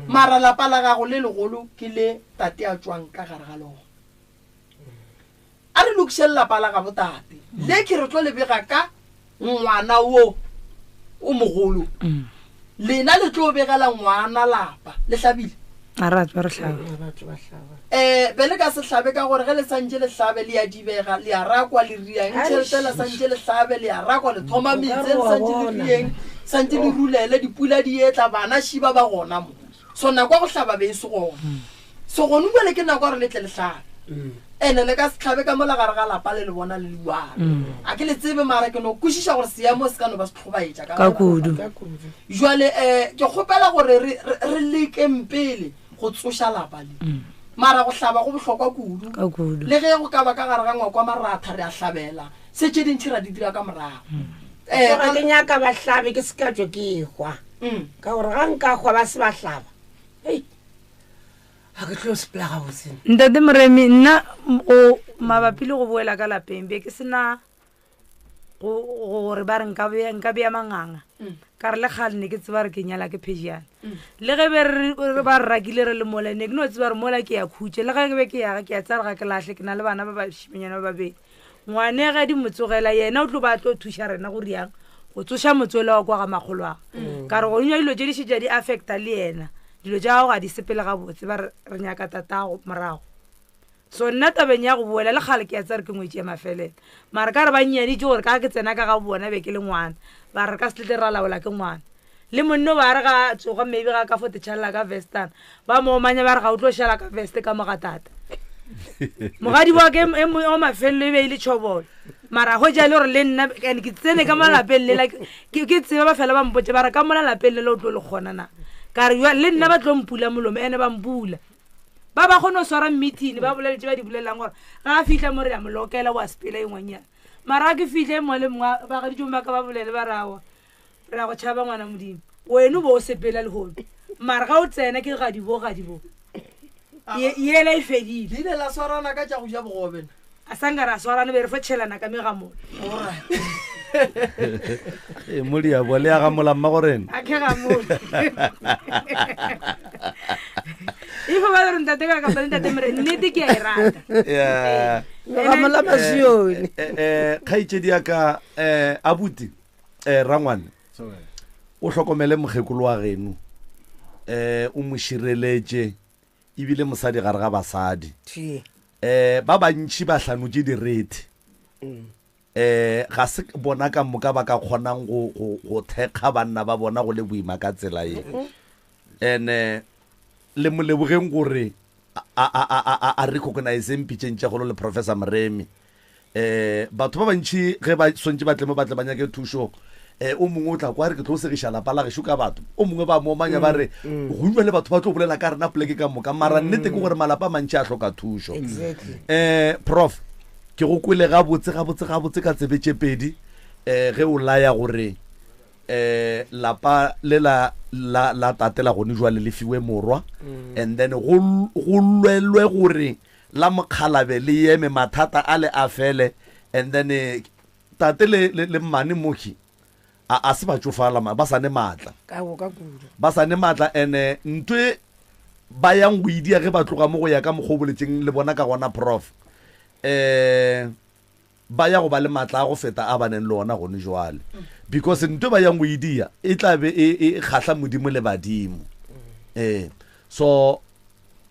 mara lapa la gago le legolo ke le tate a tšwang ka gare ga lona. A re lokiše lelapa la gabo tate le ke re tlo le bega ka ngwana wo o mogolo. Lena le tlo begela ngwana lapa le hlabile. A ra tswa re hlaba. A ra tswa hlaba. Eh, be le ka se hlabe ka gore ge le santše le hlabe le ya dibega, le a rakwa le riang tšhelete le santše le hlabe le a rakwa le thoma metse le santše le rieng santše le rulele dipula di etla bana šiba ba gona mo. So nako ya go hlaba be e se gona. So gone bjale ke nako ya gore le tle le hlabe. Ene le ka se hlabe ka mola gare ga lapa le le bona le le one. A ke le tsebe mara ke no kwešiša gore seemo se ka no ba se hlobaetša ka kudu. Jwale um ke kgopela gore re, re, re lekeng pele go tsoša lapa le. Mara go hlaba go bohlokwa kudu. Ka kudu. Le ge go ka ba ka gare ga ngwako wa maratha re a hlabela, se tše dintši ra di dira ka morago. Eh, Tloga ke nyaka ba hlabe ke se ka tšwe ke hwa. Ka gore ga nka hwa ba se ba hlaba. Hei. Ga ke tlo sepela gabotse. Ntate Moremi, nna go mabapi le go boela ka lapeng be ke se na gore ba re nka bea nka bea manganga mm. ka re le kgale ne ke tseba re ke nyala ke phejiana mm. le ge be re ba re rakile re le mola ne ke no tseba re mola ke ya khutše le ge ke be ke yaga ke ya tsaya re ga ke lahle ke na le bana ba bašimenyana ba babedi ngwane ge di mo tsogela yena o tlo ba tlo thuša rena go riang go tsoša motswele wa kwa ga makgolo a mm. ka re go nywa dilo tše di šetša di affecta le yena dilo tša gago ga di sepele gabotse ba re nyaka tatago morago So nna tabeng ya go boela le kgale ke a tseba re ke ngwetši ya mafelelo. Mara ka re ba nnyaditše gore ka ke tsena ka ga bona be ke le ngwana. Ba re re ka se tle ra laola ke ngwana. Le monna o ba re ga a tsoga maybe ga ka fo te tšhalela ka vestana. Ba mo omanya ba re ga o tlo šala ka veste ka mo ga tata. Mogadi wa ka e mo wa mafelelo e be e le tšhobolo. Mara hwetša e le gore le nna and ke tsene ka mo lapeng lela ke ke tseba ba fela ba mpotša ba re ka mola lapeng lela o tlo le kgona na. Ka re le nna ba tlo mpula molomo ene ba mpula. Ba ba kgone go swara meeting ba bolele tše ba di bolelang gore ga a fihla mo re ya mo lokela wa sepela e ngwanyana. Mara ga ke fihle mongwe le mongwe bagaditšong ba ka ba bolele ba re aowa re ya go tšhaba ngwana Modimo. Wena o bo o sepela lehono mara ga o tsena ke gadibo gadibo. Ye yela e fedile. Le ile la swarana ka tša go ja bogobe na? A sa nka ra swarana be re fo tšhelana ka megamolo. Alright. Ee, mo diabo le ya gamola mma gorena. A ke gamole. Ifo ba re ntate ka kapa le ntate mere nnete ke a e rata. Yeah. Gamola masione. Eh, eh, kgaetšedi ya ka eh, abuti eh, rangwane o hlokomele mokgekolo wa geno eh, o mo šireletše. Ebile mosadi gare ga basadi. Um ba bantši ba hlanotše direthe. Um ga se bona ka moka ba ka kgonang go, go, go thekga banna ba bona go le boima ka tsela ye. And-e le mo lebogeng gore a, a, a, a, a, a recognizeng pitšeng tše kgolo le Professor Moremi. Um batho ba bantši ge ba swantše ba tle mo ba tle ba nyake thušo, um o mongwe o tla kwa re ke tlo segiša lapa la gešo ka batho, o mongwe ba mo omanya ba re gongwe le batho ba tlo bolela ka rena poleke ka moka, mara nnete ke gore malapa a mantši a hloka thušo. Um Prof, ke go kwele gabotse gabotse gabotse ka tsebe tše pedi um ge o laya gore um lapa le la la la tate la gone jwale le fiwe morwa and then go go lwelwe gore la mokgalabe le yeme mathata a le a fele and then eh, tate le, le, le mmane moki a, a se ba tšofala ma- ba sa ne maatla ka go ka kudu ba sa ne maatla and eh, ntwe ba yang go idia ge ba tloga mo go ya ka mokgwa o boletseng le bona ka gona prof um ba ya go ba le maatla a go feta a ba neng le ona gone jwale because ntwe ba yang go idia e tla be e, e kgahla modimo le badimo ee so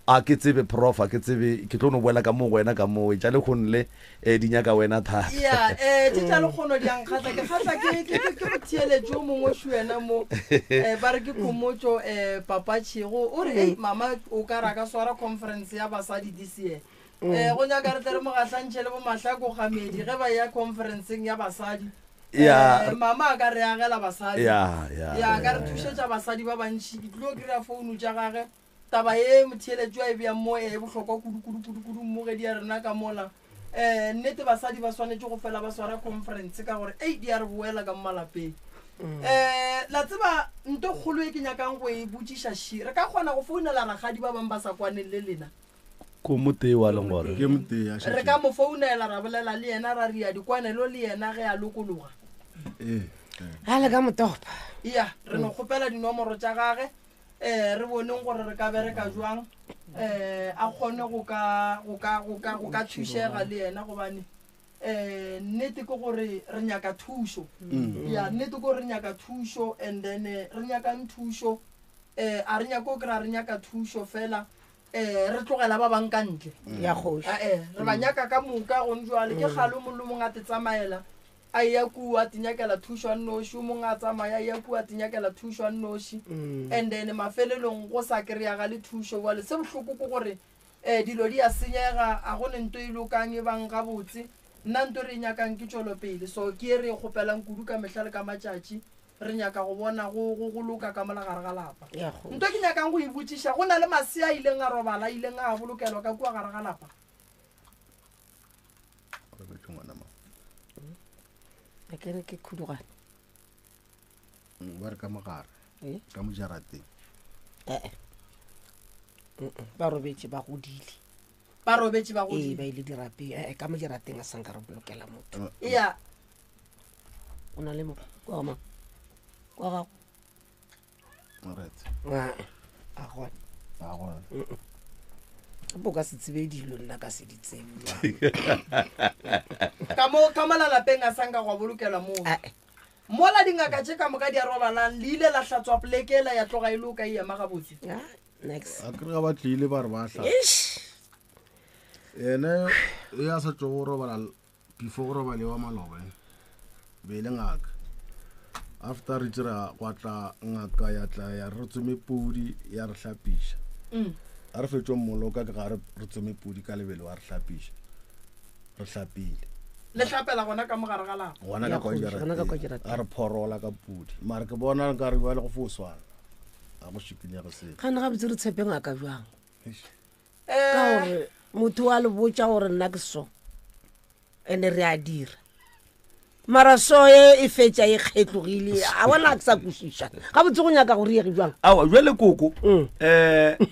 a ke tsebe prof a ke tsebe ke tlo no boela ka mo go wena ka moo tša lekgono le um di nyaka wena thata ya um tše tša lekgono di a nkgatla ke kgatla ke ke- ke- ke motheeletši o mongwe šo wena mo um ba re ke khomotšo um papatšhego o re ei mama o ka ra ka swara conference ya basadi this year um go nyaka re tle re mo gahlantšhe le bomahlako gamedi ge ba ya conferenceng ya basadi Ya. Eh, mama a ka re agela basadi Ya, ya, ya ka ya, re thušetša basadi ba bantšhi ke tlilo kry-a founu tša gage Taba ye motheeletši a e beang mo e bohlokwa kudu kudu kudu kudu mmogedi ya rena ka mola. Um nnete basadi ba swanetše go fela ba swara conference ka gore ei di a re boela ka mo malapeng. Um la tseba nto kgolo e ke nyakang go e botšiša ši re ka kgona go founela rakgadi ba bangwe ba sa kwaneng le lena? Ko motee wa leng gore. Ke motee a Re ka mo founela ra bolela le yena ra ria dikwanelo le yena ge a lokologa? Ee. A le ka motopa. Eya, re no kgopela dinomoro tša gage. um re boneng gore re ka bereka jwang um a kgone go ka go ka go ka go ka thušega le yena gobane um nnete ke gore re nyaka thušo ya nnete ke gore re nyaka thušo and then eh, re nyakang thušo um a re nyake go kry-a re nyaka thušo fela um re tlogela ba bang ka ntle ya kgoši ae re ba nyaka ka moka gone jwale ke kgale o mongwe le mongwe a te tsamaela A eya kua a tinyakela thušo a nnoši, o mongwe a tsamaya a eya kua a tinyakela thušo a nnoši, and then mafelelong go sa kry-agale thušo. Bjale se bohloko ke gore um dilo di a senyega, a go ne nto e lokang e bang gabotse. Nna nto re e nyakang ke tšwelopele, so ke ye re e kgopelang kudu ka mehla le ka matšatši, re nyaka go bona go, go, go loka ka mola gare ga lapa. Nto ke nyakang go e botšiša, go na le masea a ileng a robala, a ileng a bolokelwa ka kua gare ga lapa? Robetše ngwana mang? A ke re ke khudugane. Ba re ka mogare. Eh? Ka mo jarateng. Eh. Ba robetše ba godile. Ba robetše ba Ee, godile. ba ile dirapeng. Eh, ka mo jarateng a sanka re bolokela motho. Eya. O na le mo kwa ga mang? Kwa gago. Alright. Ah, a gona. A gona. Gape o ka se tsebe dilo nna ka se di tsebe. Ka mo ka mola lapeng a sanka gwa bolokelwa moo. Ah, eh. Mola dingaka tše ka moka di a robalang, le ile la hlatswa poleke ela ya tloga e loka e ema gabotse. Ah, next. A kere ga ba tlile ba re ba hla. Eish. Ene e a sa tšo go robala before go robale wa maloba eh, be e le ngaka after re dira gwa tla ngaka ya tla ya re tsome pudi ya re hlapiša mm. a re fetšo mmoloka ke ga re tsome pudi ka lebelo wa re hlapiša re hlapile le hlapela gona ka mogare ga lapa gona ka kwa jarateng a re phorola ka pudi mare ke bona nka re bjale go fo swana a go šikinyege selo gane gabotse re tshepe ngaka bjang ka gore motho wa le botša gore nna ke so ene re a dira mara so e e fetša e kgetlogile a bona ke sa kwešiša gabotse go nyaka go riege jwang awa jwale koko um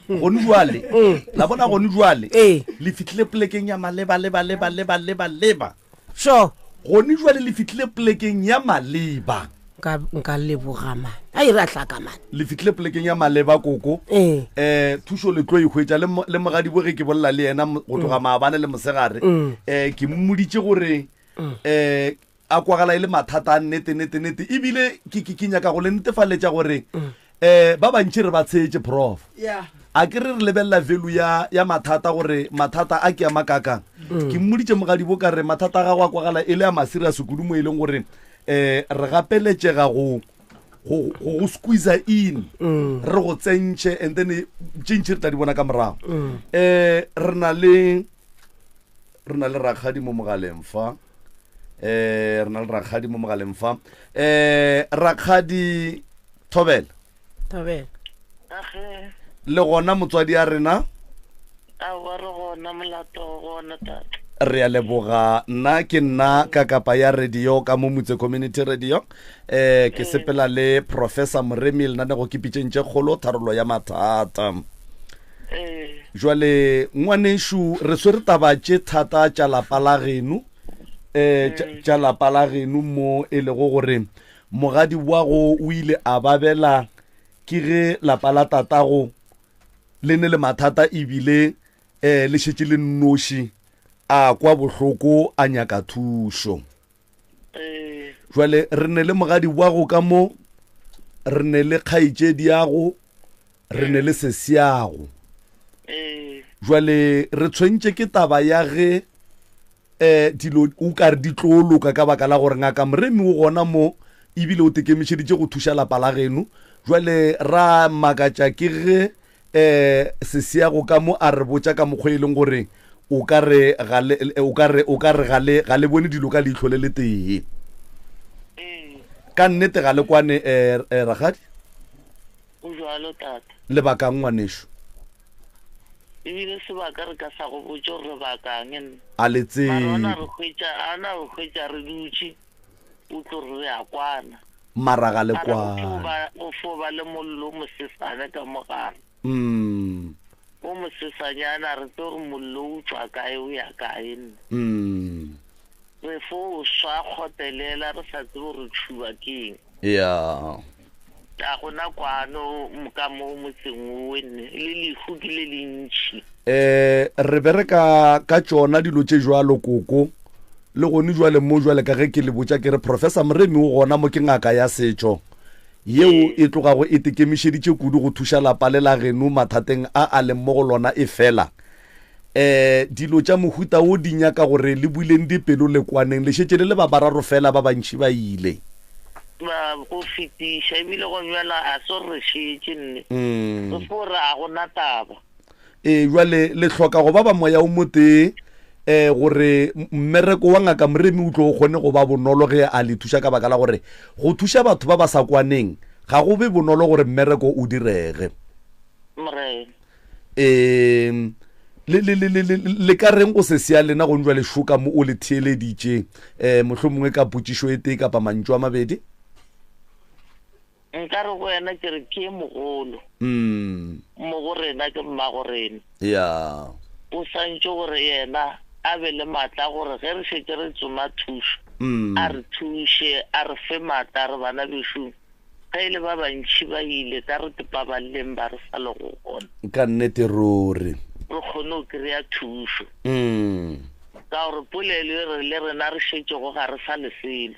gone jwale la bona gone jwale Ee. le fitlhile polekeng ya maleba leba leba leba leba leba sure Gone jwale le fihlile polekeng ya maleba. Nka, nka leboga man. A e re a hlaka man. Le fihlile polekeng ya maleba koko. Ee. Eh, thušo le tlo e hwetša le, le mogadibo ge ke bolela le yena go tloga maabane le mosegare. Eh, ke mmoditše gore eh a kwagala e le mathata a nnete nnete nnete ebile ke, ke, ke nyaka go le netefaletša gore Um ba bantši re ba tshetše, Prof. Yeah. A ke re re lebelela value ya, ya mathata gore mathata a ke a makakang. Ke mmoditše mogadibo ka re mathata a gago a kwagala e le a maserious kudu mo e leng gore um re gapeletšega go go go go squeeze in re go tsentšhe and then tše ntši re tla di bona ka morago. Um re na le re na le rakgadi mo mogaleng fa. Eh re na le rakgadi mo mogaleng fa. Eh rakgadi Thobela. Thobela. Age. Le gona motswadi a rena? Aowa re gona molato o gona tate. Re a leboga nna ke nna ka kapa ya radio ka mo Mutse Community Radio eh ke sepela le Professor Moremi lenanego ke pitšeng tše kgolo tharollo ya mathata. Ee. Jwale ngwanešu re swere taba tše thata tša lapa la geno eh tša lapa la geno mo e lego gore Mogadi wago o ile a babela ke ge lapa la tatago le ne le mathata ebile um le šetše le nnoši, a kwa bohloko a nyaka thušo. Jwale re ne le mogadi wago ka mo, re ne le kgaetšediago, re ne le sesiago. Jwale re tshwentše ke taba ya ge um dilo o ka re di tlo loka ka baka la gore ngaka Moremi o gona mo ebile o tekemišeditše go thuša lapa la geno. Jwale ra makatša ke ge um Sesiago ka mo a re botša ka mokgwa e leng gore o ka re ga le, o ka re, o ka re ga le, ga le bone dilo ka leihlo le letee. Ka nnete ga le kwane um rakgadi? Go bjalo, tate. Lebakang, ngwanešu? Ebile sebaka re ka sa go botše gore re bakang nna. A le tsebe. Mara ona re hwetša, ana re hwetša re dutše, o tlo re re a kwana. Mara ga le Mara go fo kwane. ba, go fo ba le mollo o mosesane ka mo gare. Mm. O mosesanyana, re tsebe gore mollo o tšwa kae o ya kae nna. Mm. Re fo swa kgotelela re sa tsebe gore tšhuba ke eng. Ya. Ga gona kwano ka mo motseng owe nne, le lehu ke le lentši. Eh, re bereka ka tšona dilo tše jwalo koko, le gone jwale mo jwale ka ge ke le botša ke re Professor Moremi o gona mo ke ngaka ya setšo yeo e tlogago e tekemišeditše kudu go thuša lapa le la geno mathateng a a leng mo go lona efela eh dilo tša mohuta wo di nyaka gore le buleng dipelo le kwaneng le šetše le le ba bararo fela ba bantši ba ile. Ba go fetiša ebile go bjala a se gore re šetše nne re fo re a gona taba. Ee jwale le hloka go ba ba moya o motee um gore mmereko wa ngaka Moremi o tlo o kgone go ba bonolo ge a le thuša ka baka la gore go thuša batho ba ba sa kwaneng ga go be bonolo gore mmereko o direge. Morena. Um le, le, le, le, le, le ka reng go sesi ya lena go njwa lešoka mo o le theeleditše um mohlomongwe ka potšišo e tee kapa mantšu a mabedi? Nka re go wena ke re ke mogolo. Mm. Mo go rena ke mmago rena. Ya. O swantše gore yena a be le maatla a gore ge re šetše re tsoma thušo, Mm. a re thuše, a re fe maatla, a re bana bešo Ge e le ba bantši ba ile, tla re tepaballeng ba re sa lego gona. Ka nnete ruri. Re kgone go kry-a thušo. Mm. Ka gore polelo e re le rena re šetšego ga re sa le selo.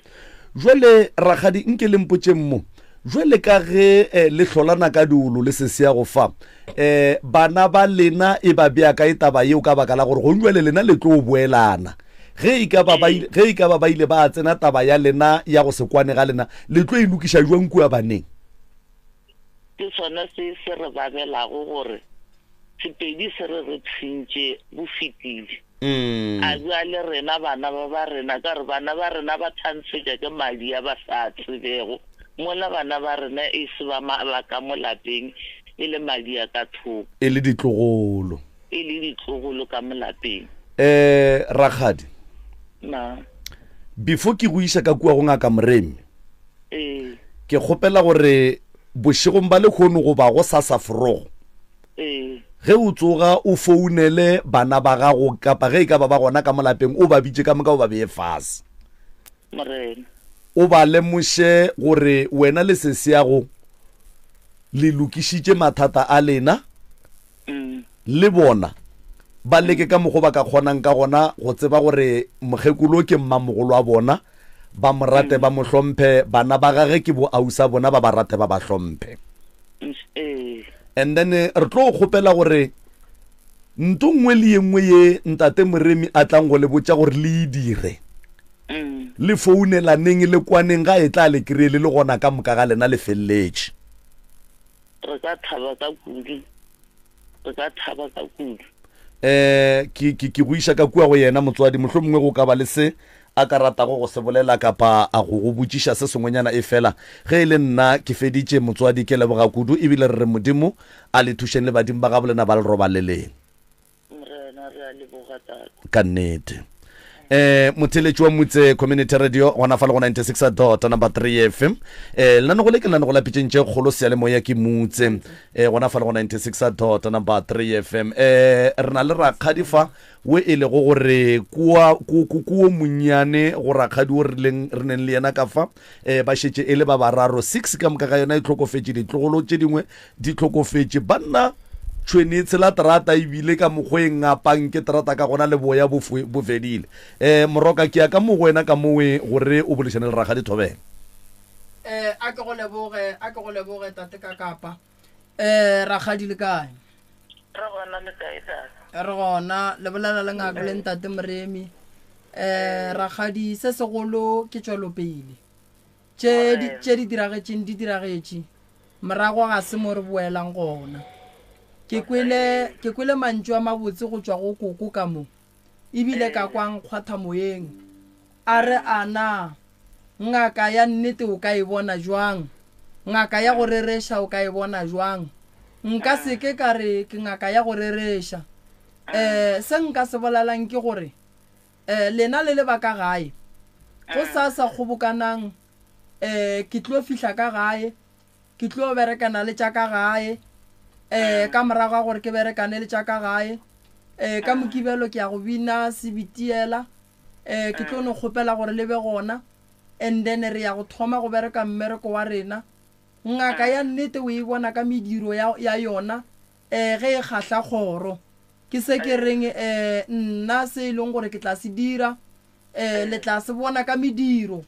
Jwale, rakgadi, nke le mpotšeng mo. Jwale ka ge eh, le hlolana ka diolo le sesea go fa, eh, bana ba lena e ba bea kae taba yeo ka baka la gore gong jwale lena le tlo boelana? Ge e ka ba ba ile, ge e ka ba ba ile ba tsena taba ya lena ya go se kwane ga lena, le tlo e lokiša jwang kua baneng? Ke sona se se re babelago gore Sepedi se re re tshentše bo fetile. A bjale rena bana ba ba rena, ka gore bana ba rena ba thantshetša ke madi a ba sa a tsebego, mola bana ba rena e se ba ba ka mo lapeng, e le madi a ka thoko. E le ditlogolo. E le ditlogolo ka mo lapeng. Eh, rakgadi. Na. Before ke go iša ka kua go Ngaka Moremi. Ee. Ke kgopela gore bošegong ba lehono goba gosasa forogo. Ee. Ge o tsoga o founele bana ba gago kapa ge e ka ba ba gona ka mo lapeng o ba bitše ka moka o ba beye fase. Morena. O ba lemoše gore wena le sesiago le lokišitše mathata a lena. Le bona ba leke ka mokgo ba ka kgonang ka gona go tseba gore mokgekolo ke mmamogolo wa bona, ba mo rate, ba mo hlomphe, bana ba gage ke bo ausa bona, ba ba rate, ba ba hlomphe. And then eh, re tlo kgopela gore nto nngwe le ye nngwe ye ntate Moremi a tlang go le botša gore le e dire, le founelaneng le kwaneng ga e tla le kry-e le le gona ka moka ga lena le feleletše. Re ka thaba ka kudu. Re ka thaba ka kudu. Eh, ke, ke, ke go iša ka kua go yena, motswadi, mohlomongwe go ka ba le se a ka ratago go se bolela kapa a go go botšiša se sengwenyana. Efela ge e le nna ke feditše, motswadi, ke leboga kudu, ebile re re Modimo a le thušeng le badimo ba gabo lena ba le robaleleng. Morena, re a leboga, Tate. Ka nnete. Eh, motheeletši wa Mutse Community Radio gona fa le go 96 dot number 3 FM. Eh, lenanego le ke lenanego la pitšeng tše kgolo seyalemoya ke Mutse. Eh, gona fa le go 96 dot number 3 FM. Eh, re na le rakgadi fa we e lego gore kua ku ku ku o monnyane go rakgadi o re leng re neng le yena ka fa eh ba šetše e le ba bararo 6 ka moka ga yona e hlokofetše ditlogolo tše dingwe di hlokofetše. Banna, tšhwene e tshela terata ebile ka mokgwa e ngapang ke terata ka gona le boya bo, bo fedile. Um Moroka, ke ya ka mo go wena ka mowe gore o bolešane le Rakgadi Thobela. Um a ke go leboge, a ke go leboge Tate Kakapa. Um Rakgadi le kae? Re gona le kae tate? Re gona, le bolela le ngaka le Ntate Moremi. Um Rakgadi, se segolo ke tšwelopele. Tše di, tše di diragetšeng di diragetše, morago ga se mo re boelang gona. Ke kwele, ke kwele mantšu a mabotse go tšwa go koko ka mo, ebile ka kwa nkgwatha moyeng. A re, A na ngaka ya nnete o ka e bona jwang? Ngaka ya go rereša o ka e bona jwang? Nka se ke ka re ke ngaka ya go rereša. Um se nka se bolelang ke gore, Eh, lena le le ba ka gae, go sa sa kgobokanang, eh, ke tlo fihla ka gae, ke tlo berekana le tša ka gae, eh, ka morago ga gore ke berekane le tša ka gae, eh, ka Mokibelo ke ya go bina sebitiela, eh, ke tlo no kgopela gore le be gona, and then re ya go thoma go bereka mmereko wa rena. Ngaka ya nnete o e bona ka mediro ya, ya yona, eh, ge e kgahla kgoro. Ke se ke reng, eh, nna se e leng gore ke tla se dira, eh, le tla se bona ka mediro.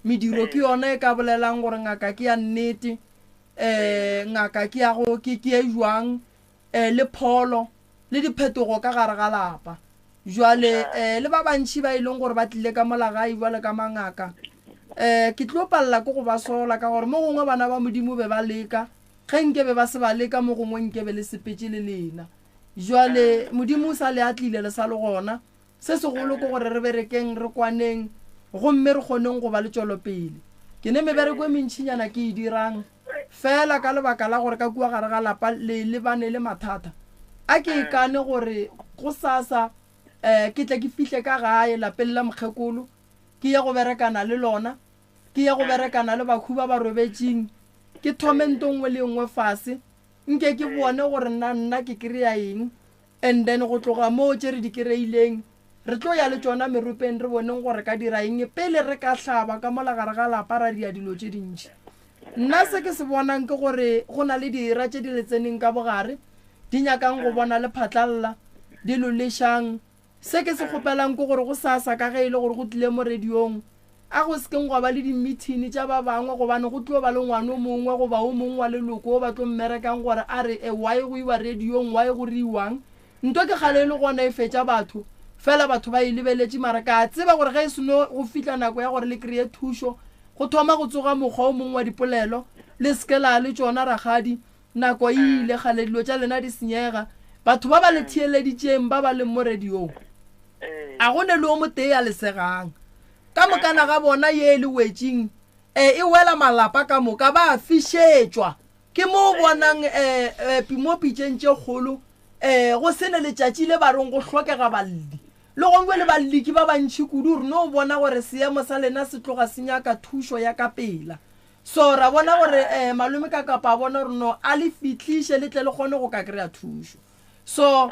Mediro ke yona e ka bolelang gore ngaka ke ya nnete, eh, ngaka ke ya go, ke, ke e jwang, eh, le pholo, le diphetogo ka gare ga lapa. Jwale, eh, le ba bantši ba e leng gore ba tlile ka mola gae jwale ka mangaka, eh, ke tlo palela ke go ba sola ka gore mo gongwe bana ba Modimo be ba leka, ge nke be ba se ba leka mo gongwe nke be le sepetše le lena. Jwale Modimo o sa le atlile le sa le gona. Se segolo ke gore re berekeng, re kwaneng, gomme re kgoneng go ba le tšwelopele. Ke ne mebereko e mentšinyana ke e dirang, feela ka lebaka la gore ka kua gare ga lapa le lebane le mathata. A ke ikane gore gosasa um ke tle ke fihle ka gae lapeng la mokgekolo, ke ye go berekana le lona, ke ye go berekana le bakhu ba ba robetšeng, ke thome nto nngwe le nngwe fase. Nke ke bone gore na nna ke kry-a eng and then go tloga moo tše re di kry-ileng re tlo ya le tšona meropeng re boneng gore ka dira eng pele re ka hlaba ka mola gare ga lapa ra dia dilo tše dintši. Nna se ke se bonang ke gore go na le dira tše di le tseneng ka bogare di nyakang go bona le phatlalla di lo lešang. Se ke se kgopelang ke gore gosasa ka ge e le gore go tlile mo radiong A go se keng gwa ba le dimithini tša ba bangwe, gobane go tlo ba le ngwana o mongwe goba o mongwe wa leloko o ba tlo mmerekang gore a re, E, why go iwa radiong, why go riwang? Nto ke kgale e le gona e fetša batho, fela batho ba e lebeletše. Mara ka tseba gore ge e seno go fihla nako ya gore le kreye thušo, go thoma go tsoga mokgwa o mongwe wa dipolelo. Le se ke la le tšona, rakgadi. Nako e ile, kgale dilo tša lena di senyega. Batho ba ba le theeleditšeng ba ba leng mo radiong, a go ne le o motee ya le segang. Ka mokana ga bona ye e le wetšing, e, e wela malapa ka moka, ba a fišetšwa. Ke mo o bonang e, e, mo pitšeng tše kgolo, e, go se ne letšatši le ba reng go hlokega balli. Le gongwe le balli ke ba bantši kudu, re no bona gore seemo sa lena se tloga se nyaka thušo ya ka pela. So ra bona gore um malome ka kapa a bona gore no a le fihliše le tle le kgone go ka kry-a thušo. So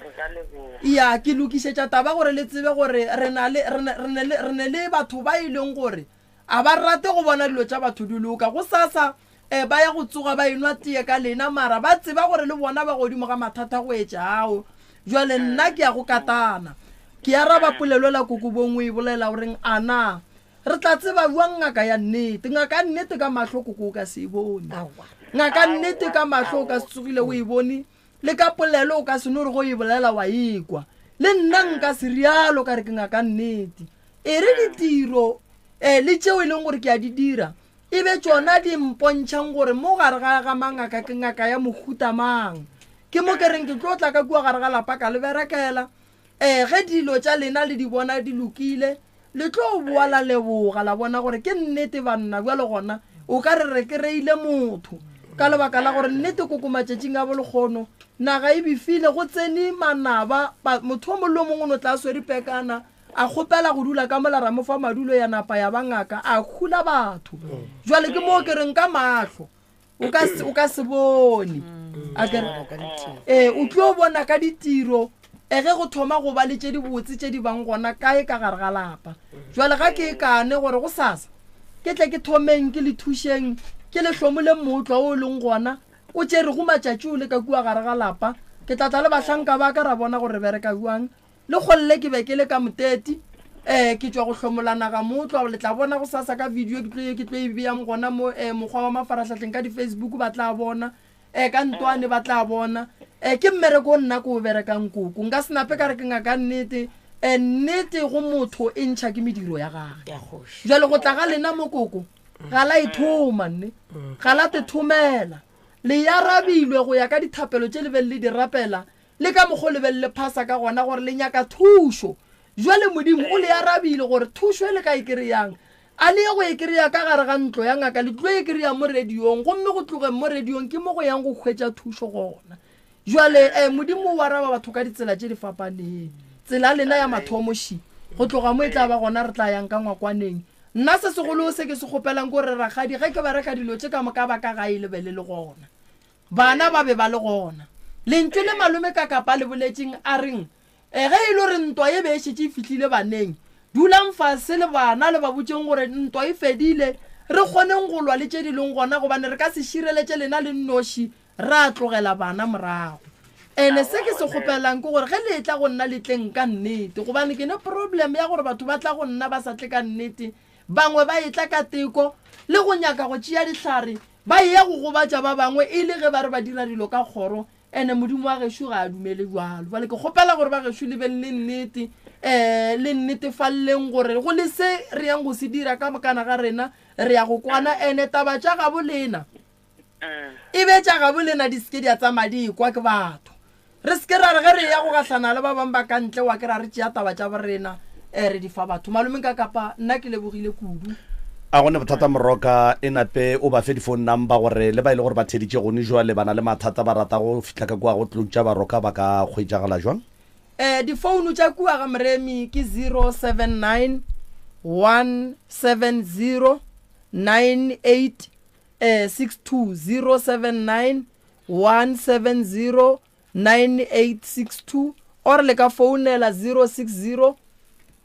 ya ke lokišetša taba gore le tsebe gore re na le, re ne, re ne le, re ne le batho ba e leng gore a ba rate go bona dilo tša batho di loka. Gosasa um ba ya go tsoga ba enwa tee ka lena, mara ba tseba gore le bona ba godimo ga mathata go etša ao. Jwale nna ke ya go katana. Ke araba polelo la koko bongwe e bolela goreng a na. Re tla tseba bjang ngaka ya nnete? Ngaka ya nnete ka mahlo koko o ka se e bone. Ngaka ya nnete ka mahlo o ka se tsogile o e bone, le ka polelo o ka se no re go e bolela wa e kwa. Le nna nka se rialo ka re ke ngaka ya nnete. E re ditiro um le tšeo e leng gore ke a di dira e be tšona di mpontšhang gore mo gare ga ga mangaka ke ngaka ya mohuta mang. Ke mo ke reng ke tlo tla ka kua gare ga lapa ka le berekela. Ee, ge dilo tša lena le di bona di lokile, le tlo boa la leboga, la bona gore ke nnete banna. Bjalo gona o ka re re kereile motho ka lebaka la gore nnete koko matšatšing a bolekgono naga e befile, go tsene manaba, motho o mongwe le o mongwe o no tla a swere pekana a kgopela go dula ka mola ra mo fa madulo ya napa ya ba ngaka a hula batho. Jwale ke moo ke reng ka mahlo o ka se, o ka se bone a kere ee o tlo bona ka ditiro e ge go thoma go ba le tše dibotse tše di bang gona kae ka gare ga lapa. Jwale ga ke e kane gore go sasa ke tle ke thomeng ke le thušeng ke le hlomole mootlwa o e leng gona o tšerego matšatši o le ka kua gare ga lapa. Ke tla tla le bahlanka ba ka ra bona gore re bereka bjang. Le kgolle ke be ke le ka Moteti, eh, ke tšwa go hlomola naga mootlwa. Le tla bona gosasa ka video ke tlo, ke tlo e beyang gona mo, eh, mokgwa wa mafarahlahleng ka di-Facebook ba tla bona, eh, ka ntwane ba tla bona. Eh, ke mmereko o nna ke o berekang koko. Nka se nape ka re ke ngaka nnete. Eh, nnete go motho e ntšha ke mediro ya gage. Ya kgoši. Jwale go tla ga lena mo koko, ga la e thoma nne, ga la te thomela. Le arabilwe go ya ka dithapelo tše le beng le di rapela Le ka mokgo le beng le phasa ka gona gore le nyaka thušo. Bjale Modimo o le arabile gore thušo e le ka e kereyang. A le ye go e kereya ka gare ga ntlo ya ngaka, le tlo e kereya mo radiong, gomme go tlogeng mo radiong ke mo go yang go hwetša thušo gona. Bjale, eh, Modimo o araba batho ka ditsela tše di fapaneng. Tsela ya lena ya mathomo še, go tloga mo e tla ba gona re tla yang ka ngwakwaneng. Nna se segolo se ke se kgopelang ke gore rakgadi ge ke bereka dilo tše ka moka ba ka gae le be le le gona. Bana ba be ba le gona. Lentšu le malome Kakapa le boletšeng a reng, E, ge e le gore ntwa e be e šetše e fihlile baneng, dulang fase le bana le ba botšeng gore ntwa e fedile, re kgoneng go lwa le tše di leng gona gobane re ka se šireletše lena le nnoši ra tlogela bana morago. Ene se ke se kgopelang ke gore ge le etla go nna le tleng ka nnete gobane ke ne problem ya gore batho ba tla go nna ba sa tle ka nnete, bangwe ba etla ka teko le go nyaka go tšea dihlare Ba eya go gobatša ba bangwe e le ge ba re ba dira dilo ka kgoro, ene Modimo wa gešo ga a dumele bjalo. Bjale ke kgopela gore ba gešo le beng le nnete, um le nnetefalleng gore go le se re yang go se dira ka mokana ga rena re ya go kwana, ene taba tša gabo lena e be tša gabo lena di se ke di a tsamaya di ekwa ke batho. Re se ke ra re ge re eya go gahlana le ba bangwe ba ka ntle wa ke ra re tšea taba tša borena eh, re di fa batho. Malome nka kapa nna ke lebogile kudu. A go ne bothata Moroka e nape o ba fe di-phone number gore le ba e le gore ba theditše gone jwale ba na le mathata ba rata go fihla ka kua go tlong tša Baroka ba ka hwetšagala jwang? Eh, difounu tša kua ga Moremi ke 079 170 98 eh, 62 079 170 9862 or le ka founela 060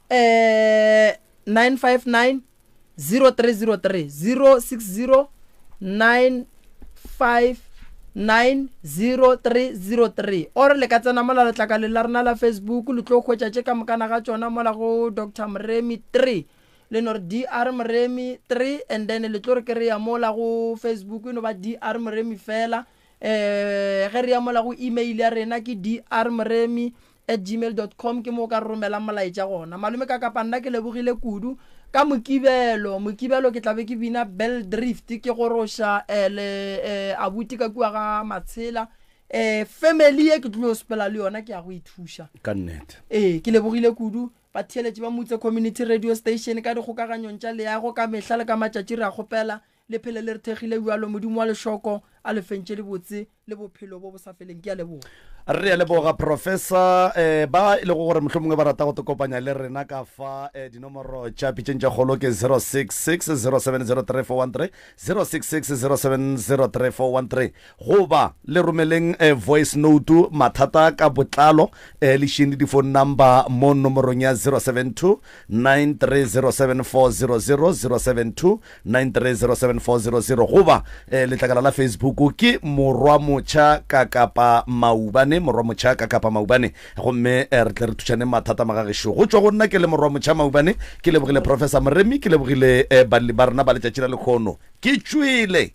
eh 959 0303 060 959 0303 or le ka tsena mola letlakaleng la rena la Facebook le tlo hwetša tše ka mokana ga tšona mola go Dr Moremi 3 le no re dr Moremi 3 and then le tlo re kry-a mola go Facebook e no ba dr Moremi fela. Um ge re ya mola go email ya rena ke drmoremi at gmail dot com ke mo o ka re romelang molaetša gona. Malome ka kapa nna ke lebogile kudu ka Mokibelo. Mokibelo ke tla be ke bina Bell Drift ke goroša eh, le eh, abuti ka kua ga Matshela. Eh, family ye ke tlilo sepela le yona ke ya go ithuša. Ka nnete. Ee, ke lebogile kudu batheeletši ba Mutse Community Radio Station ka dikgokaganyong tša leago ka mehla le ka matšatši re a kgopela Le phele le re thekgile bjalo, Modimo wa lešoko a le feng tše dibotse le bophelo bo bo sa feleng. Ke a leboga. Re a leboga Professor. Eh, ba e lego gore mohlomongwe ba rata go te kopanya le rena ka fa, eh, dinomoro tša pitšeng tša kgolo ke 066 0703413, 066 0703413, goba le romeleng eh, voice note mathata ka botlalo, eh, le šeng le di-phone number mo nomorong ya 072 9307400, 072 9307400 goba eh, letlakala la Facebook ke Morwa Motšha Kakapa Maubane. Maubane, Morwa Motšha ka Kapa Maubane, gomme eh, re tle re thušaneng mathata magagešo. Go tšwa go nna ke le Morwa Motšha Maubane, ke lebogile Professor Moremi, ke lebogile eh, balli ba rena ba letšatši la lekhono. Ke tšwele.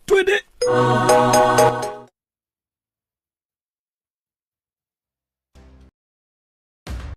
Twede!